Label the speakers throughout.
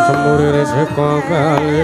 Speaker 1: Semurire seka kali.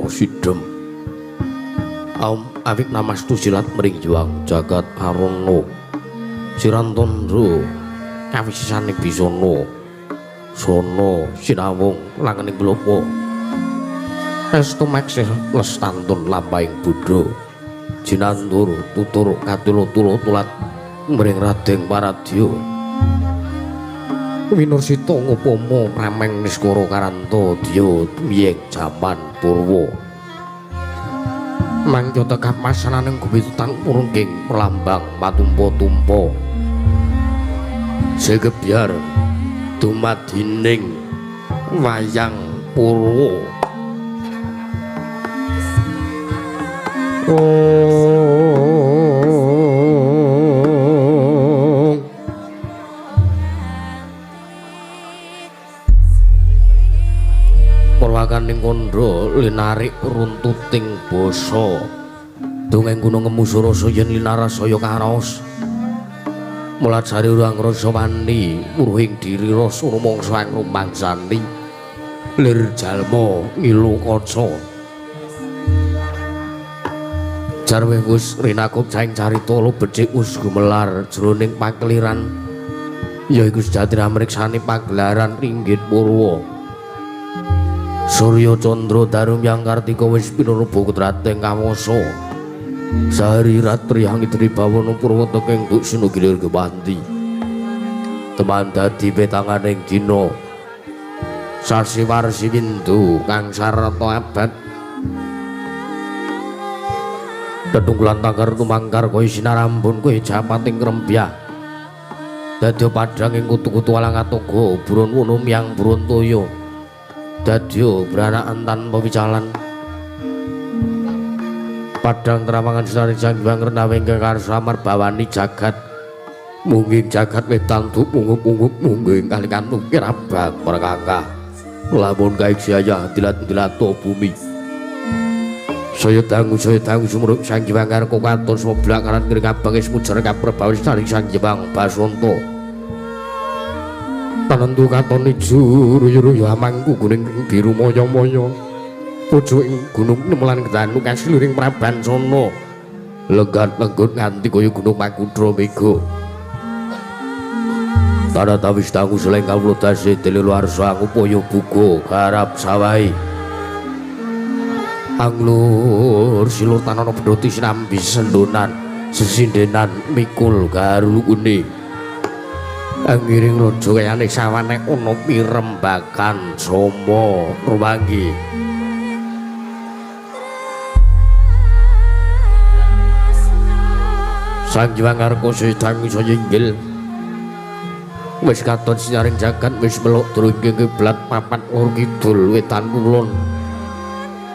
Speaker 1: Sidem awik namastu silat mring juang jagat arono sirantandra kawisisane bisana sono sinawung langening glopo estu maksih lestantun lampahing bodho jinandur tutur katulo-tulo tulat mring Radeng Paradya winursita ngupama prameng niskara karanta dya tumiyeng jaman purwa mangka tekap masananing gubitutan purungking perlambang patumpa-tumpa segebyar dumadining wayang purwa. Purwakaning kandha linarik runtuting basa dongeng gunung ngemu surasa yen linarasaya karaos mulajari urang rasa wani wuruhing diri rasa rumangsa ing rumangsani lir jalma ngilu kaca jarwe wis rinakup saing carita lo becik wis gumelar jroning pakeliran yaiku sejatine amriksani pagelaran ringgit purwa. Surya Candra Darum Yang Kartika wis pinuruba kudrating kawasa. Sahari ratri hangidri bawana purwa tekeng duk sinugilir gewanti. Teman dadi petanganing dina. Sasi warsi windu kang sarata abad. Tetunggulan tanggar tumangkar kaya sinarambun kaya japating krembyah. Dadya padhang ing kutu-kutu alang atoga burun wunu miyang burun toya. Dadya branakan tanpa wicalan. Padhang terawangan sinari janggiwang renawing karsa marbawani jagat. Mungging jagat wetan tu mungup-mungup mungging kali kantuk kirabang perkangkah. Lamun kaiksiaya dilat-dilato bumi. Saya dangu sumruk sanggiwang karko katon semoblak kanan kiri kabang ismujar kaprebawa sinari sanggiwang basonto. Tanentu katon ijo ruyu-ruyu amangku guning biru moyo-moyo. Pucuk ing gunung nemelan kedanu kasluring Prabansana. Legat-legut nganti kaya gunung Makudra mega. Tanda tawis dangu seleng kawula dase dene luarsa ngupaya buga garap sawahi. Anglur silur tanana bedhoti sinambi sendonan sesindenan mikul garulune. Angiring raja kayane sawane ana pirembakan soma ruwangi. Sang Hyang Arka sedang saya inggil. Wis katon sinyaring jagat wis meluk drungking kiblat papat lor kidul wetan kulon.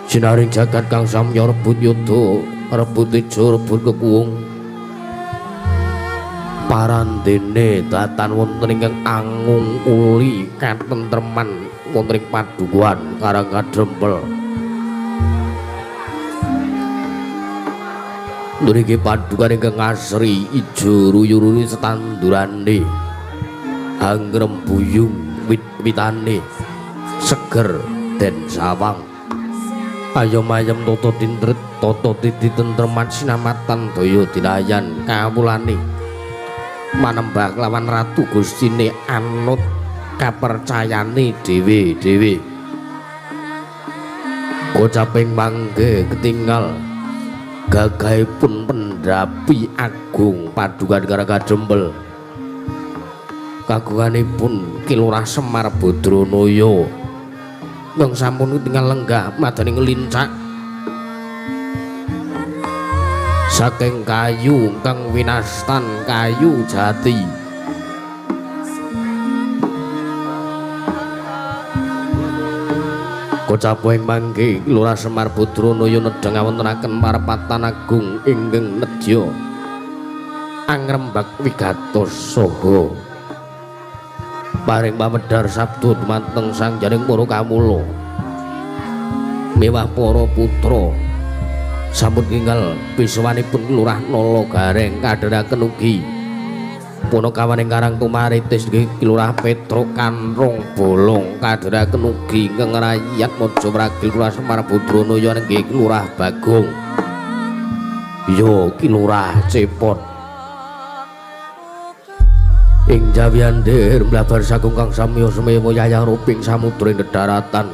Speaker 1: Sinaring jagat kang samya rebut yuda, rebut tejo, rebut kekuwung. Parandene datan wonten ingkang angung uli katentreman wonten ing padukuhan Karang Kadempel. Ngriki padukan ingkang asri ijo ruyu-ruyu setandurane, anggrem buyung wit-witane seger den sawang. Ayom ayem toto tintret toto titi tentreman sinamatan daya dinayan kawulane manembah kelawan ratu gustine anut kapercayane dhewe-dhewe. Kocaping mangke ketinggal gagahipun pendapi agung padukan Karang Kadempel kagunganipun Ki Lurah Semar Badranaya ingkang sampun ketinggal lenggah madani ngelincak saking kayu ingkang winastan kayu jati. Kocapo ing mangke Lurah Semar Badranaya nedheng awontenaken parepatan agung ingkang nedya angrembak wigatos saha paring pamedhar sabda dumateng sang jaring para kawula miwah para putra. Sampun tinggal pisawanipun Lurah Nala Gareng kadheraken ugi punakawan ing Karang Tumaritis nggih Lurah Petruk Kanrung Bolong kadheraken ugi ingkang ngrayat Mojo Pragil Lurah Semar Badranaya nggih Lurah Bagong ya Ki Lurah Cepot. Ing jawian der mlabar sagung kang samya semewa yayah ruping samudra ing dedaratan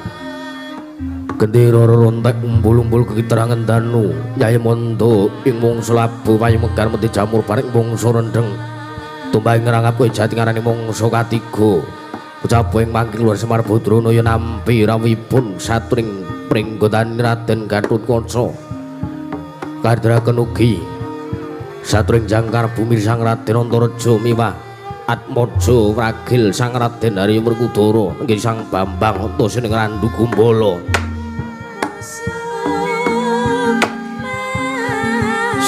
Speaker 1: gendera rontek umbul-umbul kekiterangan danu yaya mondo ing mangsa labu payu megar menti jamur bareng mangsa rendeng tumbang ngrangap kowe jati ngarani mangsa katiga. Ucap ing mangke Lurah Semar Badranaya nampi rawuhipun satring pringgotan Raden Gatotkaca kadheraken ugi satring jangkar bumi Sang Raden Antareja miwah Atmaja Pragil Sang Raden Haryo Werkudara nggih Sang Bambang Antasena Randu Gumbala.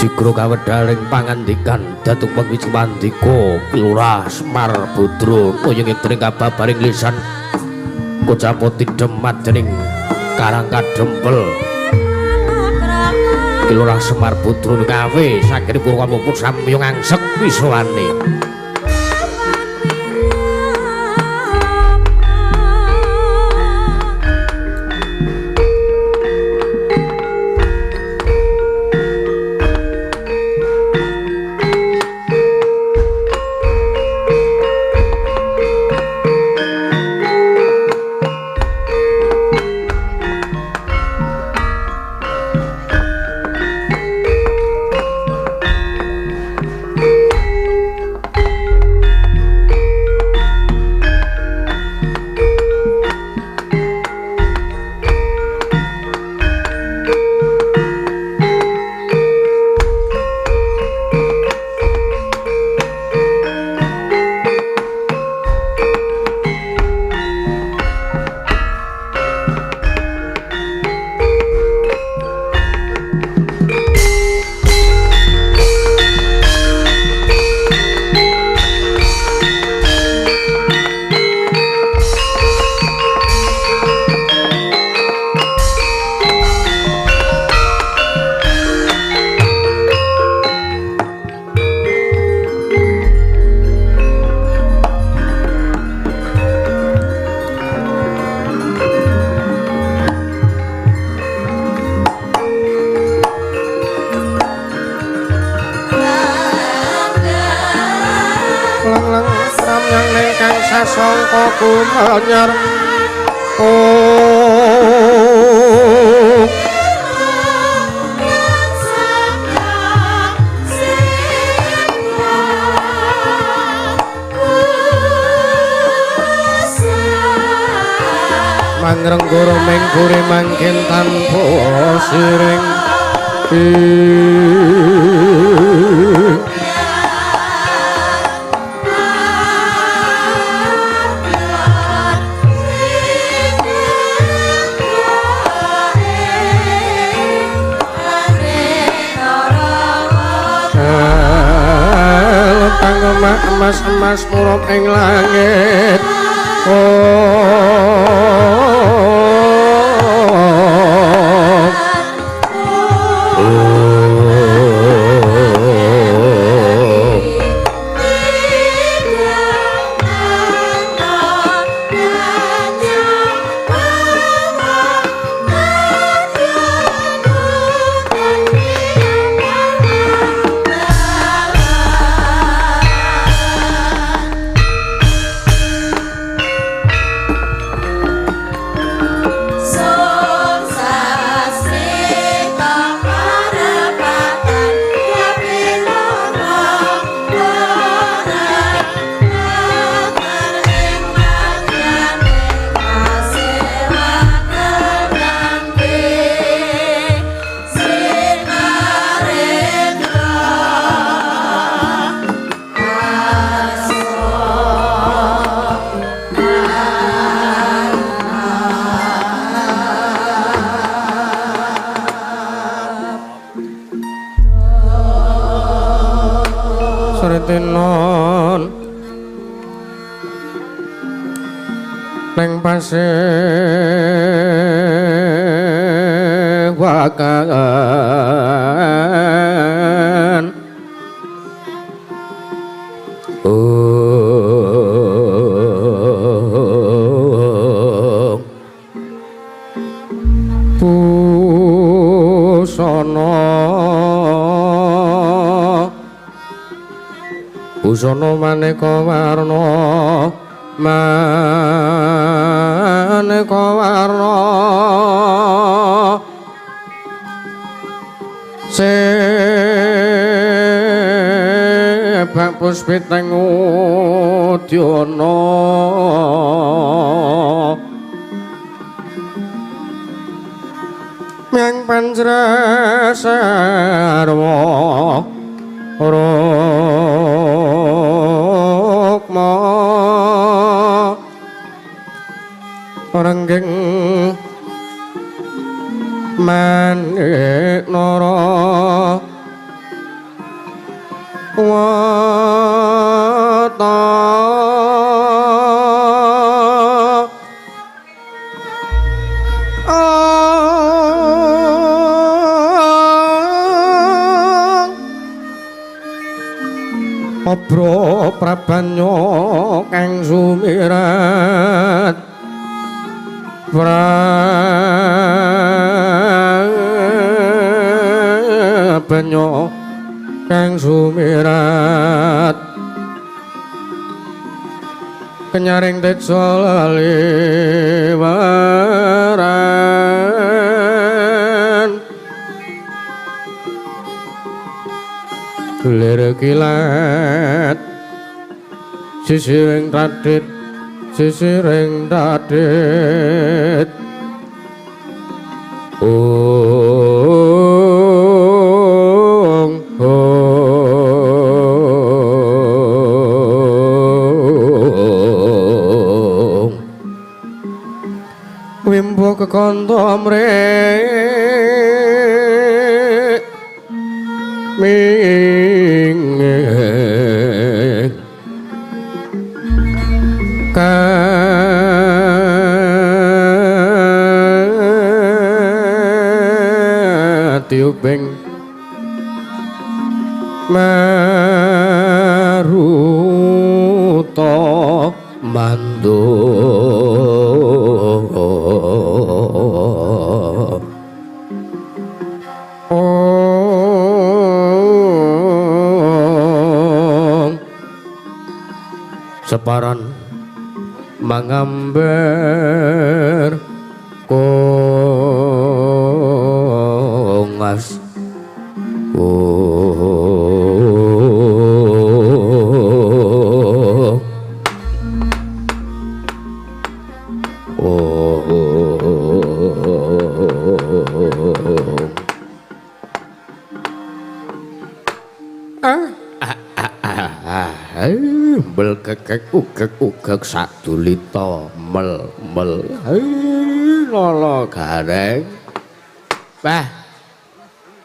Speaker 1: Sigra kawedhaling pangandikan datuk pangwiji mandika Ki Lurah Semar Badranaya ngedring kababaring lisan kocapo tidhemat dening Karang Kadempel. Ki Lurah Semar Badranaya kawe saking purwa samya ngangsek pisawane.
Speaker 2: Sasongko kumanyar Mangrenggara menggure mangken tanpa siring. Mas murup ing langit. Sretinon ning pasir wakan busana busana maneka warna maneka warna sebak puspiteng udyana myang panjra sarwa rukma rengging manik nara wata Obro prabanya kang sumirat prabanya kang sumirat kenyaring teja laliwaran lir kilat sisiring tadit sisiring tadit ong ong wimbo kekanca mrek ming katiuping maruta mandu separan mangamber kongas bel kekek ugek ugek sadulita mel mel lolo gareng bah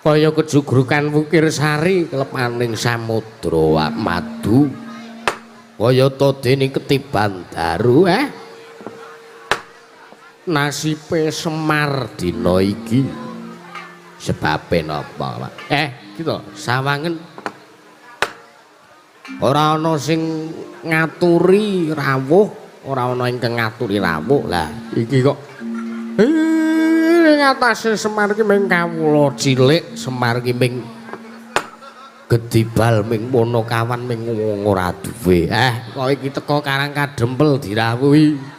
Speaker 2: kaya kejugrukan Wukir Sari kelepaning samudra madu. Kaya ta dene ketiban daru Nasibe Semar dina iki. Sebabe napa, Pak? Gitu, sawangen ora ana sing ngaturi rawuh, ora ana ingkang ngaturi rawuh. Lah, iki kok ing atase Semar ki ming kawula cilik, Semar ki ming gedibal ming Ponokawan ming ora duwe. Kok iki teko Karang Kadempel dirawuhi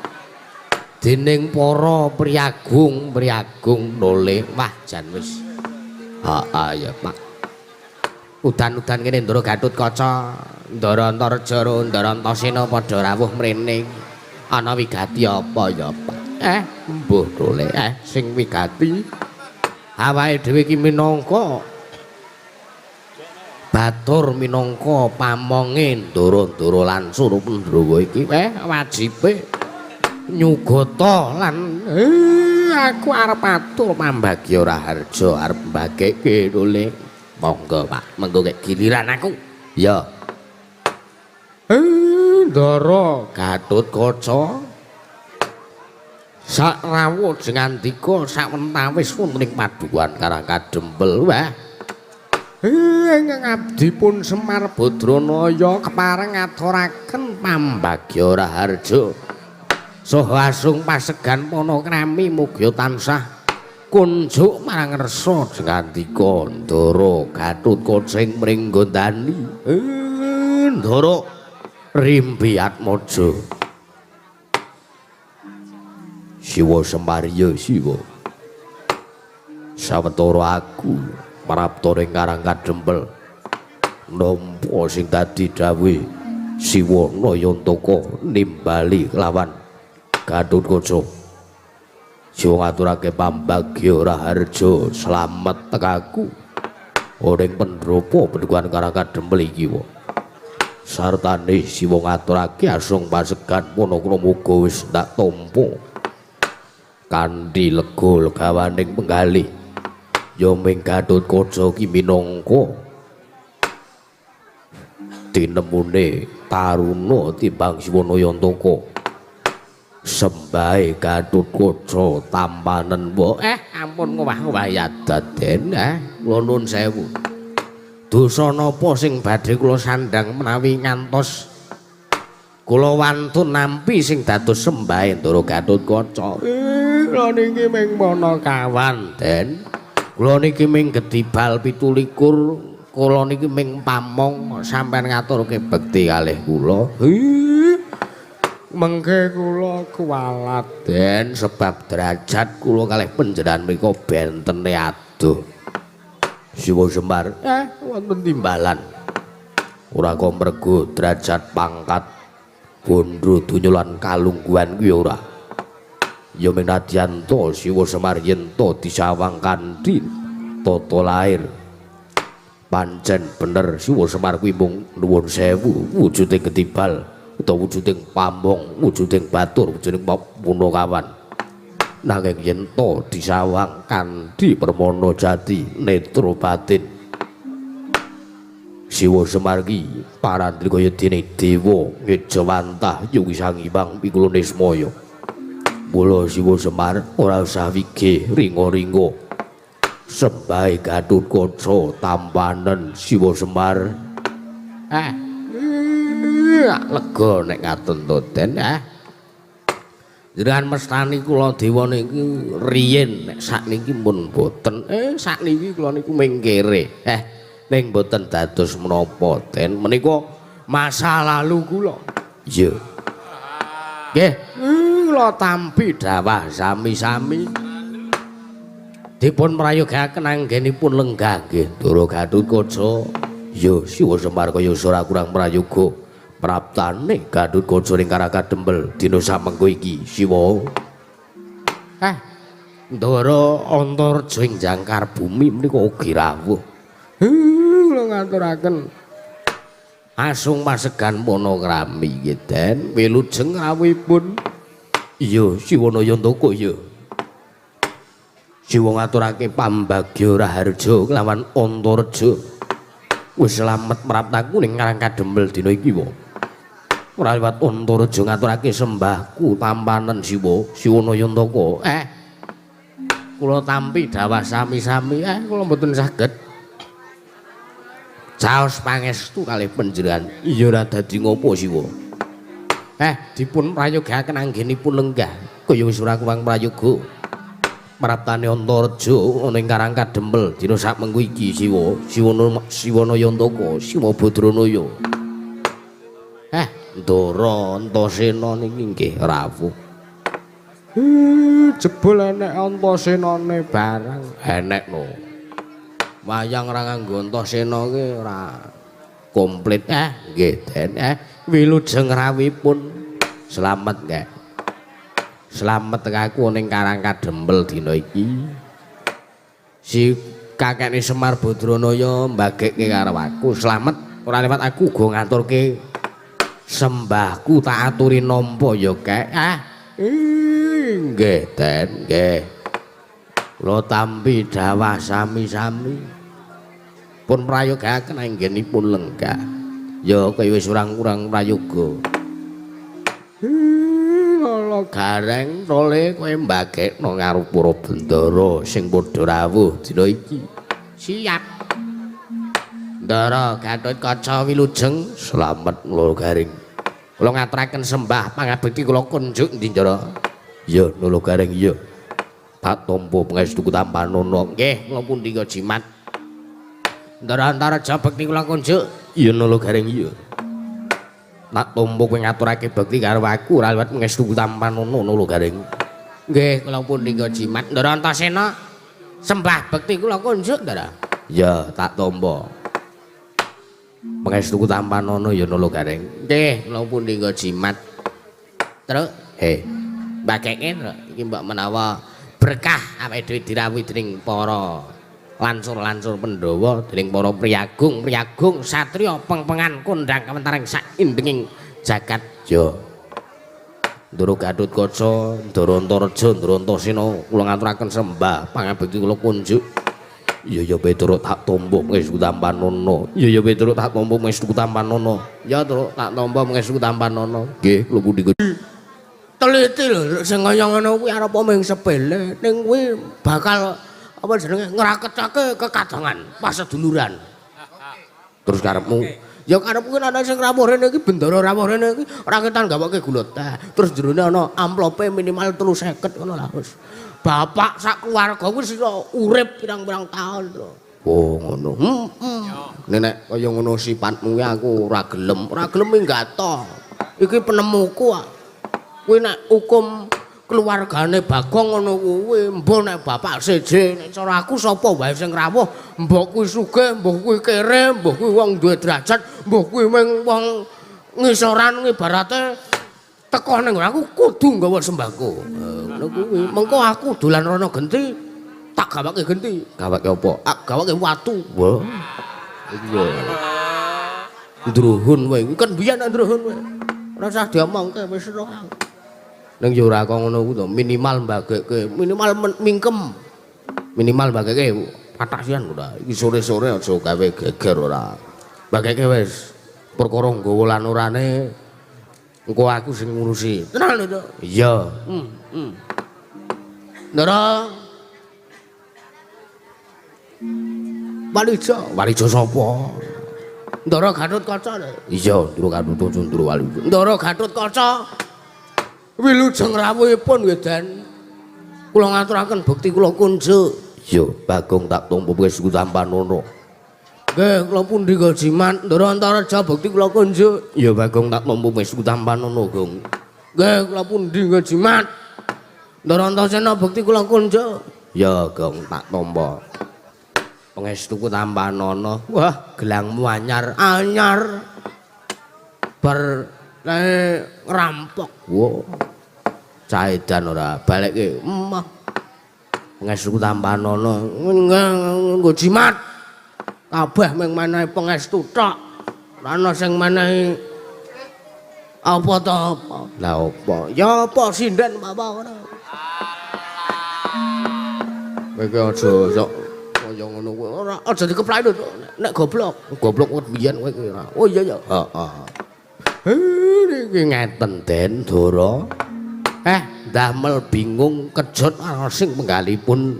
Speaker 2: dening para priyagung, priyagung noleh. Wah, jan wis. Heeh ya, Pak. Udan-udan kene Ndara Gatotkaca, Ndara Antareja, Ndara Antasena padha rawuh mrene. Ana wigati apa ya, Pak? Mbuh dole. Sing wigati awake dhewe iki minangka batur, minangka pamonge Ndara-ndara lan Surapandhawa iki wajibe nyugata lan aku arep atur pambagya raharja arep mbageke dole. Monggo, Pak, mengko kek giliran aku. Ya. Ndara Gatotkaca sak rawuh jengandika sawentawis wonten ing padukuhan Karang Kadempel. Wah. Ingkang abdi pun Semar Badranaya kepareng ngaturaken pambagya raharja. Saha asung pasegan panakrami mugia tansah kunjuk marang ngersa jengandika Ndara Gatotkaca ing Mringgondani. Ndara Rimbi Atmaja. Siwa Semar ya Siwa. Sawetara aku prapta ing Karang Kadempel nampa sing dadi dawuhe Siwa Nayantaka nimbali lawan Gatotkaca. Siwa ngaturake pambagya raharja slamet tekaku ing pendropo padukuhan Karang Kadempel iki wa. Sartane Siwa ngaturake asung pasegan Panakrama muga wis tak tampa kanthi lega legawaning penggalih. Ya ming Gatotkaca ki minangka tinemune taruna timbang Siwa Nayantaka. Sembahe Gatotkaca tampanen wa. Ampun ngowah-ngowah ya daden. Kula nuwun sewu. Dosa napa sing badhe kula sandhang menawi ngantos kula wantun nampi sing dados sembahe Ndara Gatotkaca. Kula niki ming Ponokawan, Den. Kula niki ming gedibal 27, kula niki ming pamong sampeyan ngaturke bekti kalih kula. Mengke kula kuwalat, Den, sebab derajat kula kalih panjenengan menika bentene adoh. Siwa Semar, wonten timbalan. Ora kok mergo derajat pangkat bondo donya lan kalungguhan kuwi ora. Ya ming nadyan to Siwa Semar yen to disawang kanthi tata lair. Pancen bener Siwa Semar kuwi mung nuwun sewu wujuding ketibal utawa wujuding pamong, wujuding batur, wujuding Ponokawan. Nanging yen to disawang kanthi permana jati netra batin. Siwa Semar ki parandri kaya dene dewa ngejawantah yugi sang Hyang Pikulun Ismaya. Mula Siwa Semar ora usah wigih ringa-ringa. Sembahe Gatotkaca tampanen Siwa Semar. Lega nek ngaten to, Den. Jenengan mestani kula dewa niki riyin nek sakniki pun boten. Sakniki kula niku ming kere. Ning boten dados menapa, Den. Menika masa lalu kula. Iya. Nggih, kula tampi dawah sami-sami. Dipun prayogaken anggenipun lenggah nggih Ndara Gatotkaca. Ya Siwa Semar kaya ora kurang prayoga. Praptane Gatotkaca ing Karang Kadempel dina samengko iki Siwa. Ndara Antareja ing jangkar bumi menika ugi rawuh. Kula ngaturaken asung pasegan panakrami nggih, Den. Wilujeng rawuhipun. Iya, Siwa Nayantaka ya. Siwa ngaturake pambagya raharja kelawan Antareja. Wis slamet praptaku ning Karang Kadempel dina iki wa.
Speaker 1: Ora liwat Antareja ngaturake sembahku tampanen Siwa, Siwana Yantaka. Kula tampi dhawah sami-sami. Kula mboten saged. Caos pangestu kalih panjenengan. Iya ora dadi ngopo Siwa. Dipun prayogaaken anggenipun lenggah. Kaya wis ora kurang prayoga. Praptane Antareja ana ing Karang Kadempel dina sakmengku iki Siwa, Siwana Siwana Yantaka, Siwa Badranaya. Ndara Antasena niki nggih rawuh. Jebul enek Antasenane barang. Enek no. Wayang ora nganggo Antasena ki ora komplit. Nggih Den. Wilujeng rawuhipun. Slamet nggih. Slamet aku ning Karang Kadempel dina iki. Si kakekne Semar Badranaya mbagekke karo aku. Slamet ora lewat aku uga ngaturke sembahku tak aturi nampa ya kek. Nggih Den, nggih. Kula tampi dhawah sami-sami. Pun prayogaaken anggenipun lenggah. Ya kaya wis urang-urang prayoga. Ala gareng tole kowe mbagekno karo para bendara sing padha rawuh dina iki. Siap. Ndara Gatotkaca wilujeng slamet Nala Garing. Kula ngaturaken sembah pangabekti kula kunjuk endi Ndara? Iya Nala Garing iya. Tak tampa pangestu tampanana. Nggih kula pundi jimat. Ndara Antareja bekti kula kunjuk. Iya Nala Garing iya. Tak tampa kowe ngaturake bekti karo aku ora liwat pangestu tampanana Nala Garing. Nggih kula pundi jimat. Ndara Antasena sembah bekti kula kunjuk Ndara. Iya tak tampa. Pangestuku tampanana ya Nala Garing. Nggih, kula pundi jimat. Truk, he. Mbakeke truk iki mbok menawa berkah awake dhewe dirawuhi dening para lansur-lansur Pandhawa, dening para priyagung-priyagung satriya pengpengan kondhang kawentaring sak indenging jagat. Ya. Ndara Gatotkaca, Ndara Antareja, Ndara Antasena kula ngaturaken sembah pangabekti kula kunjuk. Iya ya Petruk tak tampa pangestu tampanana. Iya ya Petruk tak tampa pangestu tampanana. Ya Truk tak tampa pangestu tampanana. Nggih kula pundi. Teliti lho sing kaya ngono kuwi arep mung sepele ning kuwi bakal apa jenenge ngraketake kekadangan paseduluran. Terus karepmu ya karepku ana sing rawuh rene iki bendara rawuh rene iki rakitan gawake gula teh. Terus jerone ana amplope minimal 350 ngono lah wis. Bapak sak keluarga wis iso urip pirang-pirang taun to. Oh ngono. Heeh. Nek kaya ngono sifatmu kuwi aku ora gelem. Ora gelem minggato. Iki penemuku. Kuwi nek hukum keluargane Bagong ngono kuwi, mbah nek bapak seje nek cara aku sapa wae sing rawuh, mbah kuwi sugih, mbah kuwi kere, mbah kuwi wong duwe derajat, mbah kuwi mung wong ngisoran ibarate teko ning aku kudu nggawa sembako. Ngono kuwi. Mengko aku dolan rono genti tak gawake genti. Gawake apa? Tak gawake watu. Wah. Iya. Ndruhun wae. Kan biyen ndruhun wae. Ora usah diomongke wis ora. Ning yo ora kok ngono kuwi to, minimal mbagekke, minimal mingkem. Minimal mbagekke patasian ora. Iki sore-sore aja gawe geger ora. Mbagekke wis perkara nggawa lan orane engko aku sing ngurusi. Tenan lho, Cuk. Iya. Ndara. Walijo, Walijo sapa? Ndara Gatotkaca. Iya, Ndara Gatotkaca, Ndara Walijo. Ndara Gatotkaca. Wilujeng rawuhipun nggih, Den. Kula ngaturaken bekti kula kunjuk. Iya, Bagong tak tampa pangestu tampanana. Nggih, kula pundi jimat. Ndara Antareja bekti kula kunjuk. Iya, Bagong tak tampa pangestu tampanana, Gong. Nggih, kula pundi jimat. Ndara Antasena bekti kula kunjuk. Ya, Gong tak tampa. Pangestuku tampanana. Wah, gelangmu anyar, anyar. Bar ngerampok. Wah. Caedan ora balekke. Emah. Pangestuku tampanana. Nggo jimat. Kabeh mung menehi pangestu tok. Ora ana sing menehi apa ta apa. Lah apa? Ya apa sinden apa ora. Kowe iki aja sok kaya ngono kuwi. Ora aja dikeplaki lho nek goblok. Goblok wit biyen kowe iki ora. Oh iya ya. Heeh.
Speaker 2: Niki ngeten Den Ndara. Ndamel bingung kejut sing penggalipun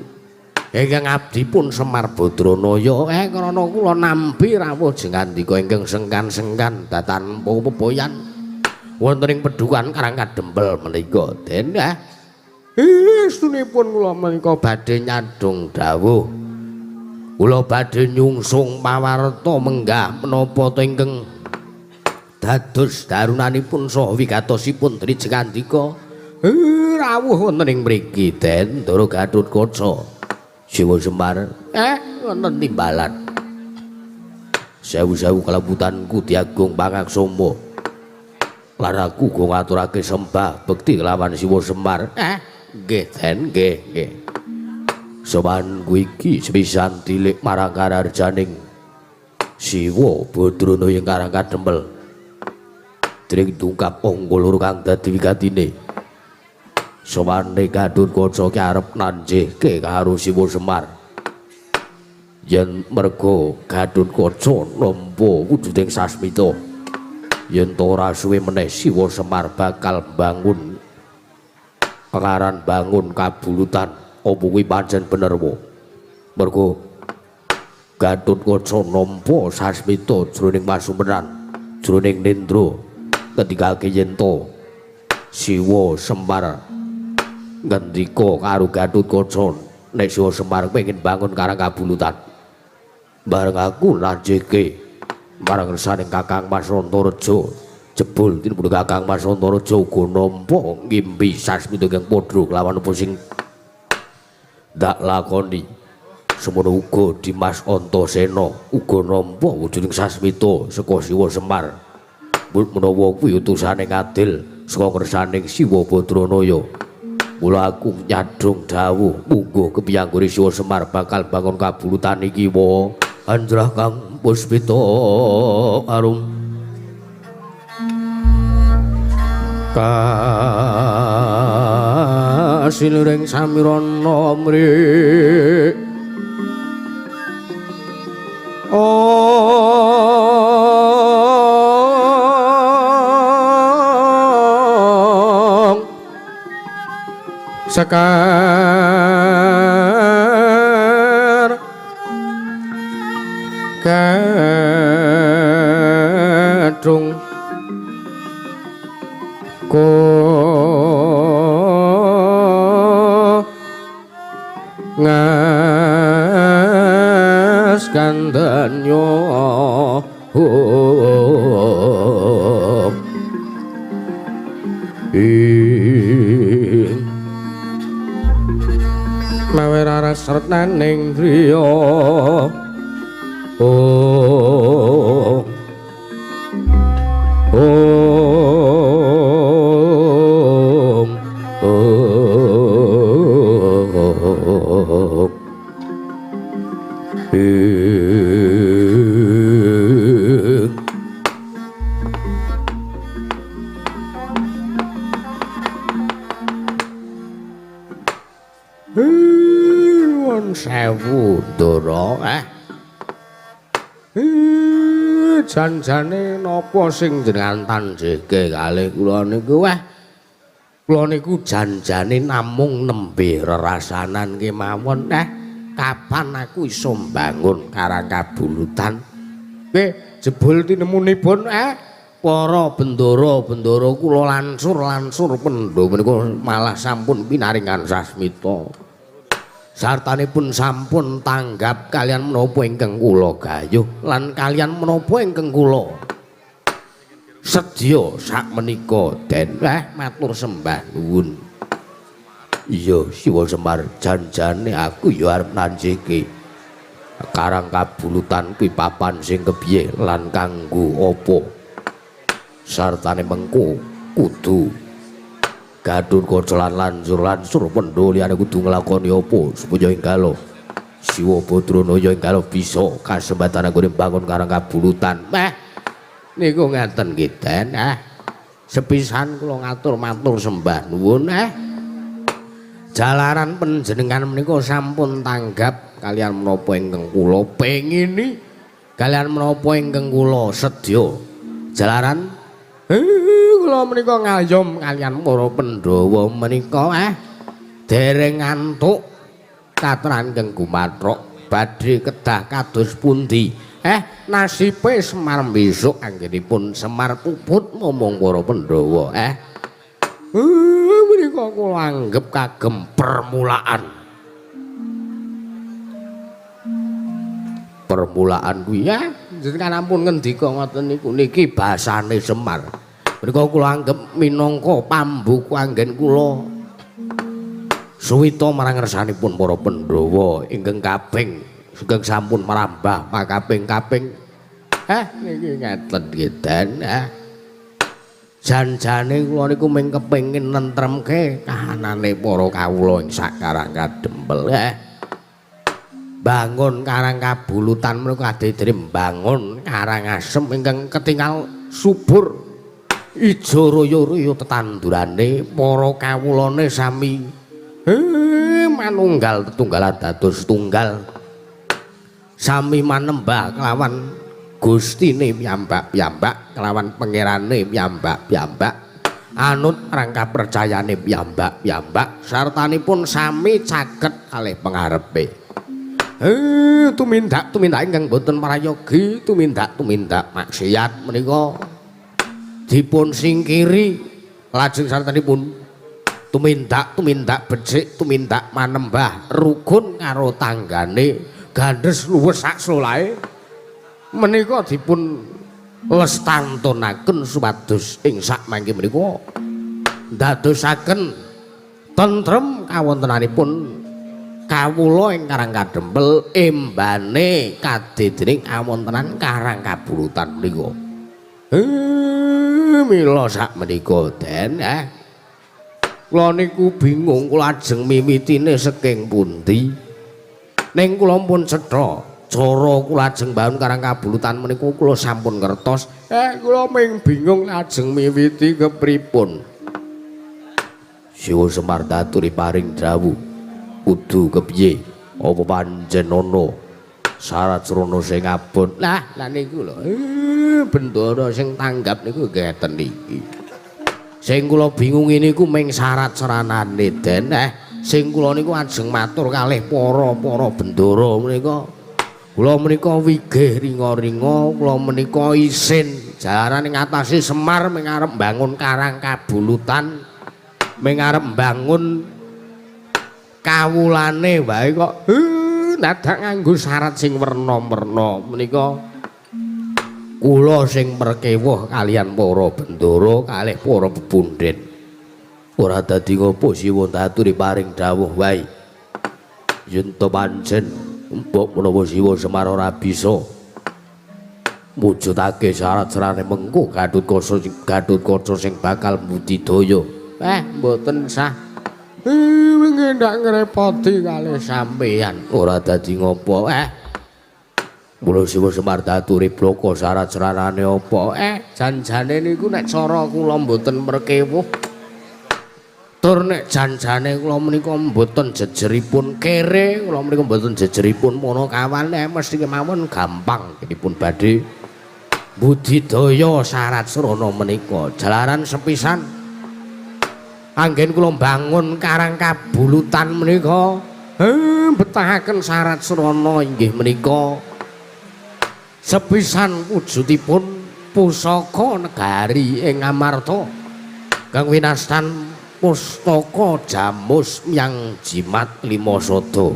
Speaker 2: ingkang abdipun Semar Badranaya. Krana kula nampi rawuh jengandika ingkang sengkan-sengkan datan pepoyan wonten ing pedukan Karang Kadempel menika Den. Estunipun kula menika badhe nyadhong dawuh. Kula badhe nyungsung pawarta menggah menapa to ingkang dados darunanipun saha wigatosipun Trijengandika. Rawuh wonten ing mriki Den Ndara Gatotkaca. Siwa Semar, wonten timbalan. Sewu-sewu kalebutanku Diagung Pangaksama. Lan aku uga ngaturake sembah bekti kelawan Siwa Semar. Nggih Den, nggih, nggih. Sowanku iki sepisan tilik marang kararjaning Siwa Badranaya ing Karang Kadempel. Dring dungkap angka loro kang dadi wigatine. Sowane Gatotkaca ki arep nanjihke karo Siwa Semar. Yen merga Gatotkaca nampa wujuding sasmita, yen ta ora suwe meneh Siwa Semar bakal bangun pengaran bangun kabulutan. Apa kuwi pancen bener wae? Merga Gatotkaca nampa sasmita jroning pasumenan, jroning nendra ketika yen ta Siwa Semar ngendika karo Gatotkaca nek Siwa Semar pengin bangun Karang Kabulutan. Bareng aku lanjeke marang ngersaning Kakang Mas Antareja. Jebul tinebul Kakang Mas Antareja uga nampa ngimpi sasmita ingkang padha kelawan apa sing ndak lakoni. Semono uga Dimas Antasena uga nampa wujuding sasmita saka Siwa Semar. Menawa kuwi utusane ngadil saka ngersaning Siwa Badranaya. Mula aku nyadhong dawuh munggo kepiyanggure Siwa Semar bakal bangun kabulutan iki wa. Anjrah Kang Puspita Arum kasiluring samirana mri ong sekar gadung ko ngas kandanyo ing mawe raras retnaning driya ong ong ong ing sewu Ndara. Janjane napa sing jenengan tanjeke kalih kula niku? Kula niku janjane namung nembe rerasanan kemawon. Kapan aku iso mbangun Karang Kabulutan? Nggih, jebul tinemunipun para bendara-bendara kula lansur-lansur pendha menika malah sampun pinaringan sasmita. Sartanipun sampun tanggap kalian menapa ingkang kula gayuh lan kalian menapa ingkang kula sedya sakmenika Den. Matur sembah nuwun. Iya Siwa Semar, janjane aku ya arep nanjeke Karang Kabulutan kuwi papan sing kepiye lan kanggo apa. Sartane mengko kudu Gatotkaca lan lansur-lansur pendha liyane kudu nglakoni apa supaya enggalo Siwa Badranaya enggalo bisa kasempatan anggone mbangun Karang Kabulutan. Niku ngaten nggih Den. Sepisan kula ngatur matur sembah nuwun. Jalaran panjenengan menika sampun tanggap kalian menapa ingkang kula pengini, kalian menapa ingkang kula sedya. Jalaran Kula menika ngayom kaliyan para Pandhawa menika dereng ngantuk katran ingkang gumathok badhe kedah kados pundi. Nasibe Semar besok anggenipun Semar puput momong para Pandhawa. Menika kula anggep kagem permulaan. Permulaan kuwi ya jenengan ampun ngendika ngoten niku niki basane Semar. Menika kula anggep minangka pambuku anggen kula suwita marang ngersanipun para Pandhawa ingkang kaping sugeng sampun merambah makaping-kaping. Niki ngeten nggih Den. Jan-jane kula niku mung kepengin nentremke kahanane para kawula ing sak Karang Kadempel. Bangun Karang Kabulutan menika adedene bangun Karang Asem ingkang ketingal subur ijo royo-royo tetandurane para kawulane sami manunggal tetunggalan dados tunggal sami manembah kelawan gustine piyambak-piyambak kelawan pangerane piyambak-piyambak anut rangka percayane piyambak-piyambak sartanipun sami caket kalih pangarepe. Tumindak-tumindak ingkang boten prayogi tumindak-tumindak maksiat menika dipun singkiri lajeng sartanipun tumindak-tumindak becik tumindak manembah rukun karo tanggane gandhes luwes sak slolahe menika dipun lestantunaken supados ing sak mangke menika ndadosaken tentrem kawontenanipun kawula ing Karang Kadempel embane kadedening awontenan Karang Kabulutan menika. Mila sak menika Den kula niku bingung kula ajeng mimitine saking pundi. Ning kula pun cetha cara kula ajeng mbangun Karang Kabulutan menika kula sampun ngertos. Kula ming bingung lajeng miwiti kepripun.
Speaker 1: Siwa Semar daturi paring dawuh kudu kepiye apa pancen ana syarat srana sing abot.
Speaker 2: Lah lah niku lho bendara sing tanggap niku ngeten iki. Sing kula bingungi niku ming syarat sranane Den. Sing kula niku ajeng matur kalih para-para bendara menika. Kula menika wigih ringa-ringa, kula menika isin jalaran ing atase Semar ming arep mbangun Karang Kabulutan, ming arep mbangun kawulane wae kok dadak nganggo syarat sing werna-werna menika.
Speaker 1: Kula sing merkewuh kaliyan para bendara kalih para pepundhen. Ora dadi ngopo Siwa daturi paring dawuh wae. Yen to pancen mbok menawa Siwa Semar ora bisa mujudake syarat serane mengko Gatotkaca sing bakal mbudidaya.
Speaker 2: Mboten sah. Wingi ndak ngrepoti kalih sampeyan.
Speaker 1: Ora dadi ngopo. Mula Siwa Semar daturi bloko syarat seranane apa?
Speaker 2: Janjane niku nek cara kula mboten merkewuh. Tur nek janjane kula menika mboten jejeripun kere, kula menika mboten jejeripun Panakawan, mesti kemawon gampang dipun badhe budidaya syarat srana menika. Jalaran sepisan anggen kula bangun Karang Kabulutan menika betahaken syarat srana inggih menika sepisan wujudipun pusaka negari ing Amarta kang winastan pustaka Jamus Myang Jimat Lima Sada.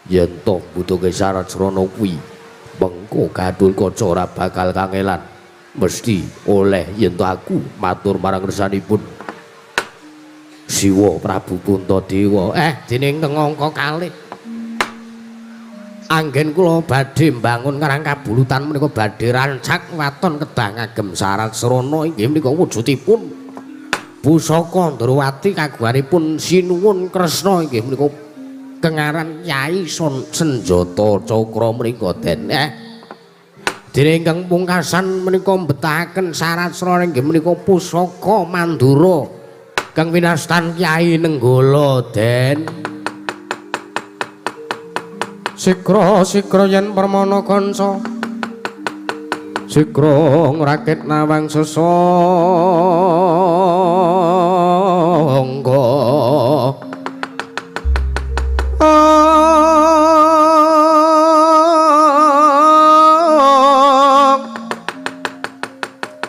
Speaker 1: Yen to butuhke syarat srana kuwi mengko Gatotkaca ora bakal kangelan, mesti oleh yen to aku matur marang ngersanipun Siwa Prabu Puntadewa.
Speaker 2: Dening teng angka kalih anggen kula badhe mbangun Karang Kabulutan menika badhe rancak waton kedah ngagem syarat srana inggih menika wujudipun pusaka Ndrawati kagunganipun Sinuwun Kresna inggih menika kengaran Kyai Senjata Cakra menika Den. Dene ingkang pungkasan menika mbetahaken syarat srana inggih menika pusaka Mandura kang winastan Kyai Nenggala Den.
Speaker 3: Sikra sikra yen permana kanca
Speaker 1: Sikrong rakit nawang sesangga.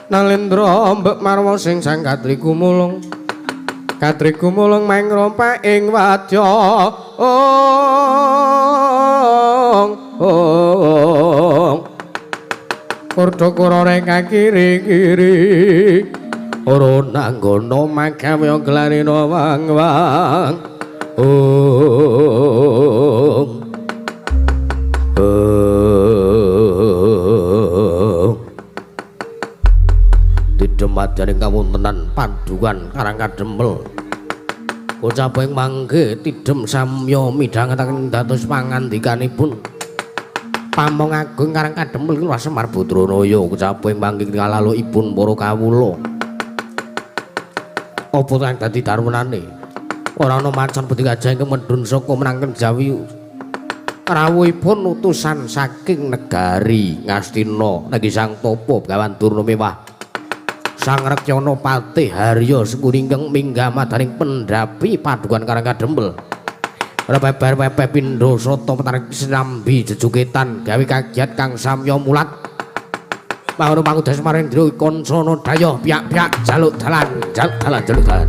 Speaker 1: Nalendra mbek marwa sing sang katri gumulung. Katri gumulung maing rompa ing wadya. Ong. Kurda-kura reka kiri-kiri. Ora nanggono magawe gelarina wang-wang. Ong. Tidem madyaning kawontenan Padukan Karang Kadempel. Bocah ing mangke tidem samya midhangetaken dados pangandikanipun Pamong Agung Karang Kadempel Lurah Semar Badranaya. Bocah ing mangke kalalukipun para kawula. Apa kang dadi darwenane? Ora ana macan putih gajah ingkang medhun saka menangken Jawi. Rawuhipun utusan saking negari Ngastina nagi Sang Tapa Begawan Durna mewah. Sang Rekyana Patih Harya Sengkuni ingkang minggah madaning pendhapi Padukan Karang Kadempel. Rebeber-bebe pindha sata metaring sinambi jejugetan gawe kagiat kang samya mulat. Mangono pangudas Marendra kancana daya piyak-piyak jaluk dalan, jaluk dalan, jaluk dalan.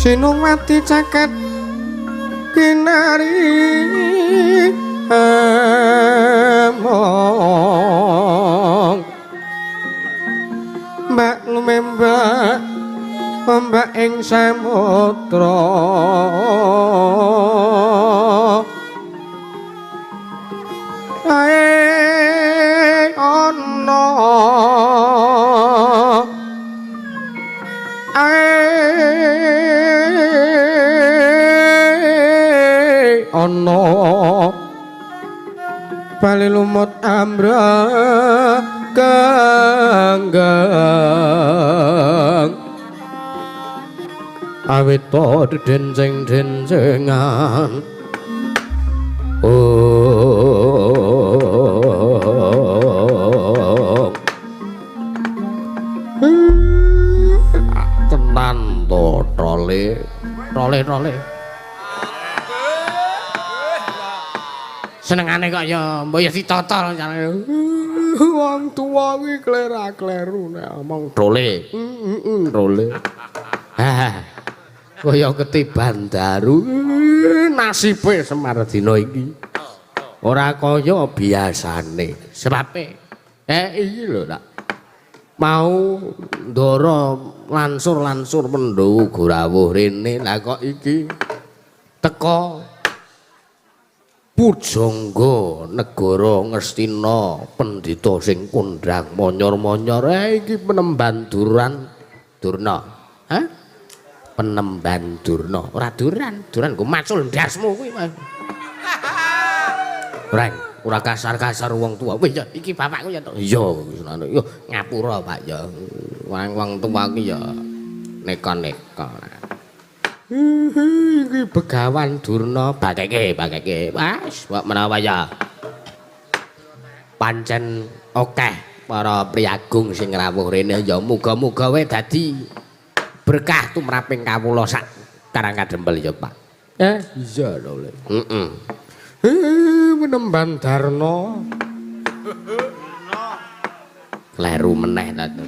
Speaker 1: Sinungwati caket kinari emong mbak lumembak ombak ing samudra ae ana ae ana bali lumut amra ganggang awit denceng-dencengan. Oh tenan to trole trole trole senengane kok ya mbok ya ditata wong tuwa kuwi klera-kleru nek omong trole trole. Kaya ketiban daru nasibe Semar dina iki ora kaya biasane sebabe iki lho tak mau ndara lansur-lansur Pandhawa uga rawuh rene lah kok iki teka pujangga negara Ngastina pendhita sing kondhang monyor-monyor iki penemban Duran Durna. Hah? Penemban Durna ora Duran, Duran nggo macul ndasmu kuwi. Reng, ora kasar-kasar wong tua. Wis ya iki bapakku ya to. Iya, yo ngapura Pak ya. Wong tua iki ya neka-neka. Iki Begawan Durna bakeke, bakeke. Wes, mbok menawa ya. Pancen akeh para priyagung sing rawuh rene ya muga-muga wae dadi berkah tumraping kawula sak Karang Kadempel ya, Pak. Iya lho, Le. Heeh. Penemban Darna. Kleru meneh ta to.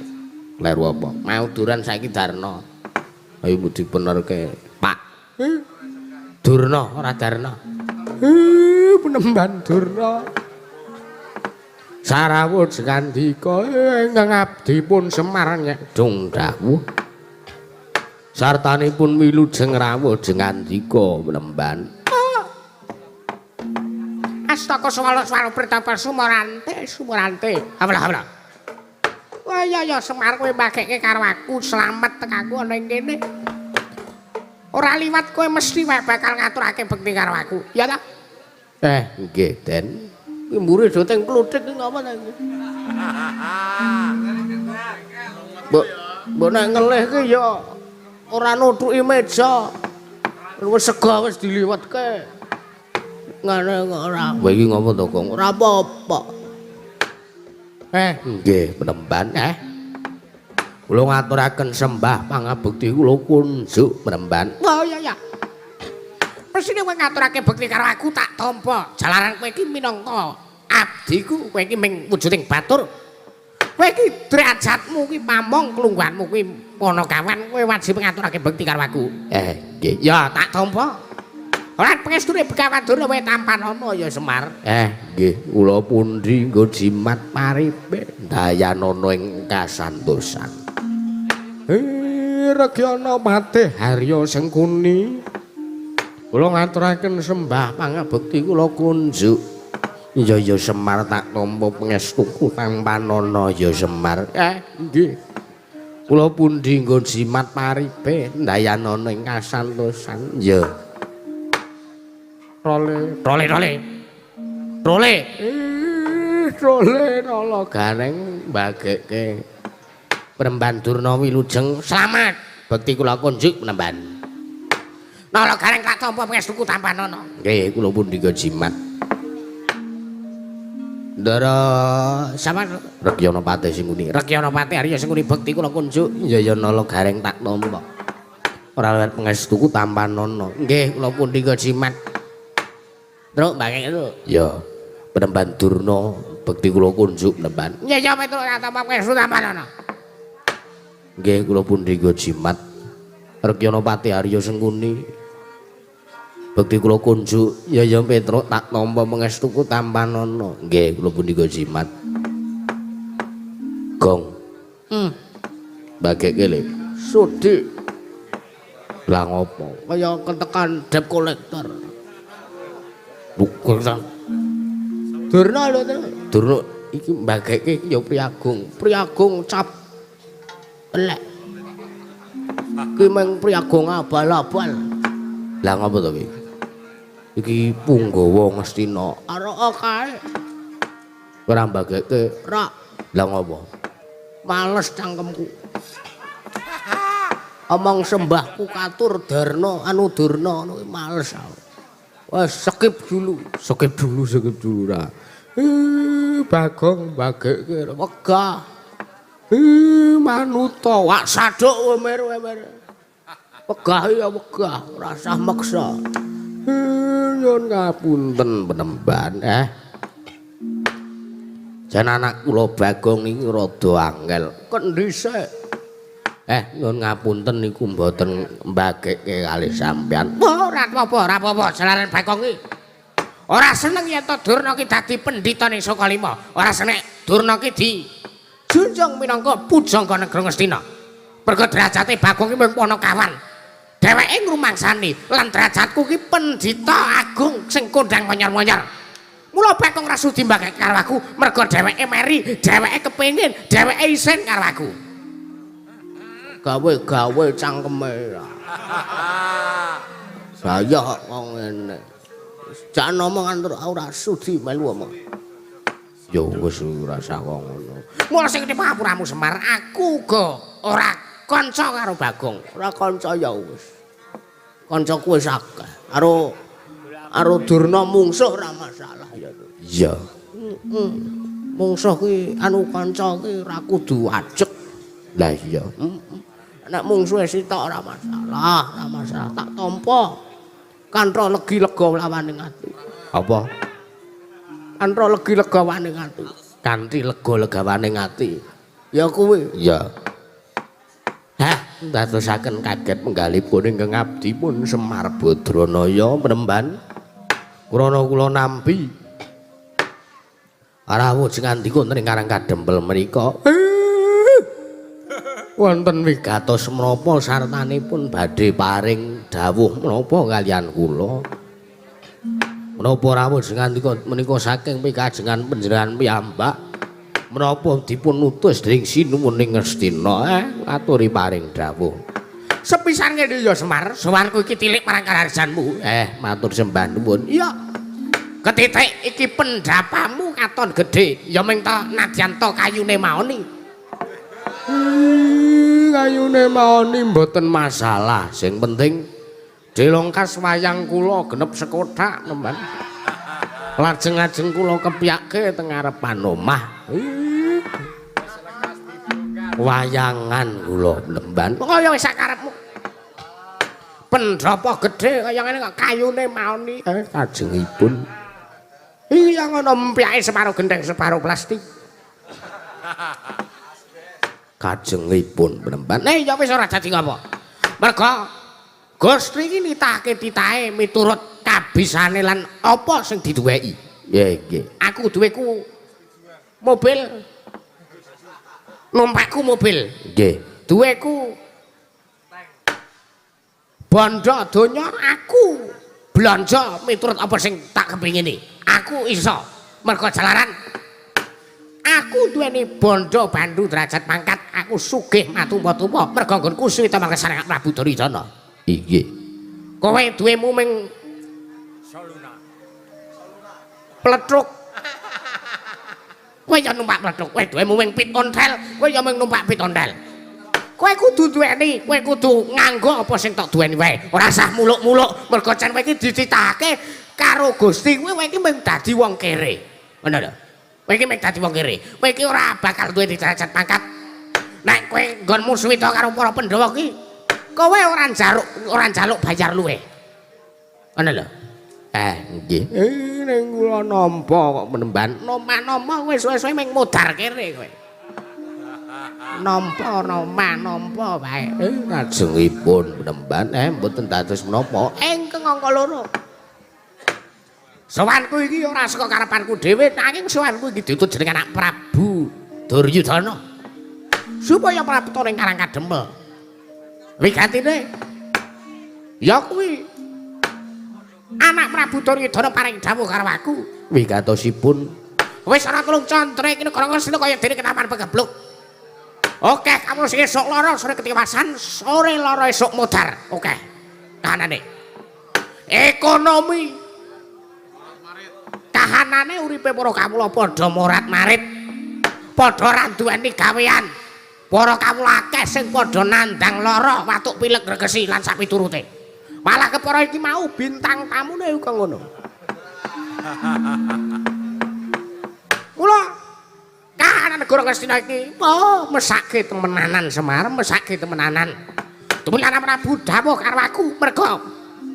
Speaker 1: Kleru apa? Mau Duran saiki Darna. Ayo mbok dibenerke, Pak. Durna ora Darna. Penemban Durna. Sarawuh sengandika ingkang abdi pun Semar nyedung dawuh. Sartanipun wilujeng rawuh jengandika penemban. Astaka swala swala pritapa sumorante sumorante. Hablah hablah. Wah iya ya Semar kowe mbageke karo aku slamet tekaku ana ing kene. Ora liwat kowe mesti wae bakal ngaturake bekti karo aku. Ya ta? Nggih, Den. Kuwi mburi do teng kluthik iki ngapa ta iki? Mbok mbok nek ngelih ki ya ora nuthuki meja. Wis sega wis diliwetke. Ngene kok ora. Kowe iki ngopo to, Gong? Ora apa-apa. Nggih, penemban. Kula ngaturaken sembah pangabekti kula kunjuk penemban. Oh iya ya. Mesthine kowe ngaturake bekti karo aku tak tampa. Jalaran kowe iki minangka abdiku, kowe iki ming wujuding batur. Kowe iki derajatmu kuwi pamong, klungguhanmu kuwi panakawan, kowe wajib ngaturake bekti karo aku. Nggih. Ya tak tampa. Ora pangestune Begawan Durna kowe tampanana ya Semar. Nggih, kula pundi nggo jimat paripe dayanana ing kasantosan. Regyana Patih Harya Sengkuni. Kula ngaturaken sembah pangabekti kula kunjuk. Iya ya Semar tak tampa pangestuku tampanana ya Semar. Nggih. Kula pundi nggo jimat paripe dayanana ing kasantosan. Ya. Trole, trole, trole. Trole. Trole nala gareng mbageke. Penemban Durna wilujeng slamet. Bekti kula kunjuk penemban. Nala gareng tak tampa pangestuku tampanana. Nggih, kula pundi jimat. Ndara sapa Rekyana Patih Singuni. Rekyana Patih Arya Sengkuni bekti kula kunjuk. Iya ya nala gareng tak tampa. Ora lewat pangestuku tampanana. Nggih, kula pundi jimat. Truk mbake itu. Ya, penemban Durna bekti kula kunjuk penemban. Iya ya Petruk tak tampa pangestu tampanana. Nggih, kula pundi jimat. Rekyana Pati Arya Sengkuni. Bekti kula kunjuk ya ya Petruk tak tampa pangestuku tampanana. Nggih, kula punika jimat. Gong. Bageke le. Sudi. Lah ngopo? Kaya ketekan debt collector. Bukan. Durna lho, Durna iki mbageke ya Priagung. Priagung cap elek. Ki meng Priagung abal-abal. Lah ngopo to ki? Iki punggawa Ngastina. Arek kae. Ora mbageke, ra. Lah ngopo? Males cangkemku. Omong sembahku katur Darna anu Durna ngono males aku. Wes skip dulu, skip dulu, skip dulu ra. Bagong mbageke wegah. Manuta wak saduk wemer-wemer. Wegah ya wegah, ora usah meksa. Nyun ngapunten penemban Jan anak kula Bagong iki rada angel. Kendhisik. Nyun ngapunten niku mboten mbageke kalih sampean. Ora apa-apa, ora apa-apa, jalaran Bagong iki. Ora seneng yen to Durna ki dadi pendhita ning Sukalima. Ora seneng Durna ki dijunjung minangka pujangga negara Ngastina. Mergo derajate Bagong ki mung panakawan. Dheweke ngrumangsani lan derajatku ki pendhita agung sing kondang monyor-monyor. Mula Bagong ra sudi mbageke karo aku mergo dheweke meri, dheweke kepengin, dheweke isin karo aku. Gawe-gawe cangkeme. Saya kok ngene. Jan omongan terus ora sudi melu omong. Ya wis ora usah kok ngono. Mula sing pangapuramu Semar, aku uga ora kanca karo Bagong. Ora kanca ya wis. Kancaku wis akeh. Karo karo Durna mungsuh ora masalah ya. Iya. Mungsuh ki anu kanca ki ora kudu ajeg. Lah iya. Nek mungsuhe sitok ora masalah, ora masalah tak tampa. Kantra legi-lega lawaning ati. Apa? Kantra legi-lega waning ati. Kanthi lega-legawaning ati. Ya kuwi. Iya. Hah, ndadosaken kaget penggalipun ingkang abdi pun Semar Badranaya penemban. Krana kula nampi rawuh ngandika wonten ing Karang Kadempel menika. Wonten wigatos menapa sartanipun badhe paring dawuh menapa kaliyan kula. Menapa rawuh ngandika menika saking pikajengan panjenengan piyambak menapa dipun utus dening Sinuwun ing Ngastina aturi paring dawuh. Sepisan ngene ya Semar, sowanku iki tilik marang karaharjanmu. Matur sembah nuwun. Iya. Ketitik iki pendapamu katon gedhe, ya ming ta nadyan ta kayune maoni. Kayune maoni mboten masalah, sing penting dilongkas wayang kula genep sekothak nemban. Lajeng-lajeng kula kepyake teng ngarepan omah. Wayangan kula nemban. Kaya wis sakarepmu. Pendhapa gedhe kaya ngene kok kayune maoni. Kajengipun. Iya ngono empyake separo gendheng separo plastik. Kajengipun penemban. Ya wis ora dadi ngapa. Mergo Gusti iki nitahke titahe miturut kabisane lan apa sing diduweki. Nggih, nggih. Aku duweku mobil. Numpakku mobil. Nggih. Duweku bondo donya aku blanja miturut apa sing tak kepingini. Aku iso mergo jalaran aku duweni bondo bandu derajat pangkat, aku sugih matumpa-tumpa mergo nggonku suwita mangkasane Prabu Duryudana. Inggih. Kowe duwemu ming pletruk. Kowe ya numpak pletruk, kowe duwemu ming pit ontel, kowe ya ming numpak pit ontel. Kowe kudu duweni, kowe kudu nganggo apa sing tok duweni wae. Ora usah muluk-muluk, mergo jan kowe iki dititahake karo Gusti kowe, kowe iki mung dadi wong kere. Ngono lho. Kowe iki mung dadi wong kere. Kowe iki ora bakal duwe derajat pangkat. Nek kowe nggonmu suwita karo para Pandhawa ki, kowe ora njaluk bayar luwe. Ngono lho. Nggih. Ning kula nampa kok penemban. Nomah-nomah kowe suwe-suwe mung modar kere kowe.
Speaker 2: Nampa nama nampa wae.
Speaker 1: Lajengipun penemban mboten dados menapa
Speaker 2: ingkang angka loro. Sowanku iki ora saka karepanku dhewe, nanging sowanku iki diutus jeneng anak Prabu Duryudana. Supaya prapta ning Karang Kadempel. Wigatine ya kuwi anak Prabu Duryudana paring dawuh karo aku.
Speaker 1: Wigatosipun
Speaker 2: wis ana telung candra iki negara Ngastina kaya dene kenaman pegebluk. Oke, kamu sing esuk lara sore ketiwasan, sore lara esuk modar. Oke. Kahanane. Ekonomi. Kahanane uripe para kawula padha morat-marit. Padha ra duweni gawean. Para kawula akeh sing padha nandang lara, watuk pilek gregesi lan sapiturute. Malah kepara iki mau bintang tamune uga ngono. Mula kahanan negara Ngastina iki, oh, mesake temenanan Semar, mesake temenanan. Tumilanan Prabu dawuh karo aku merga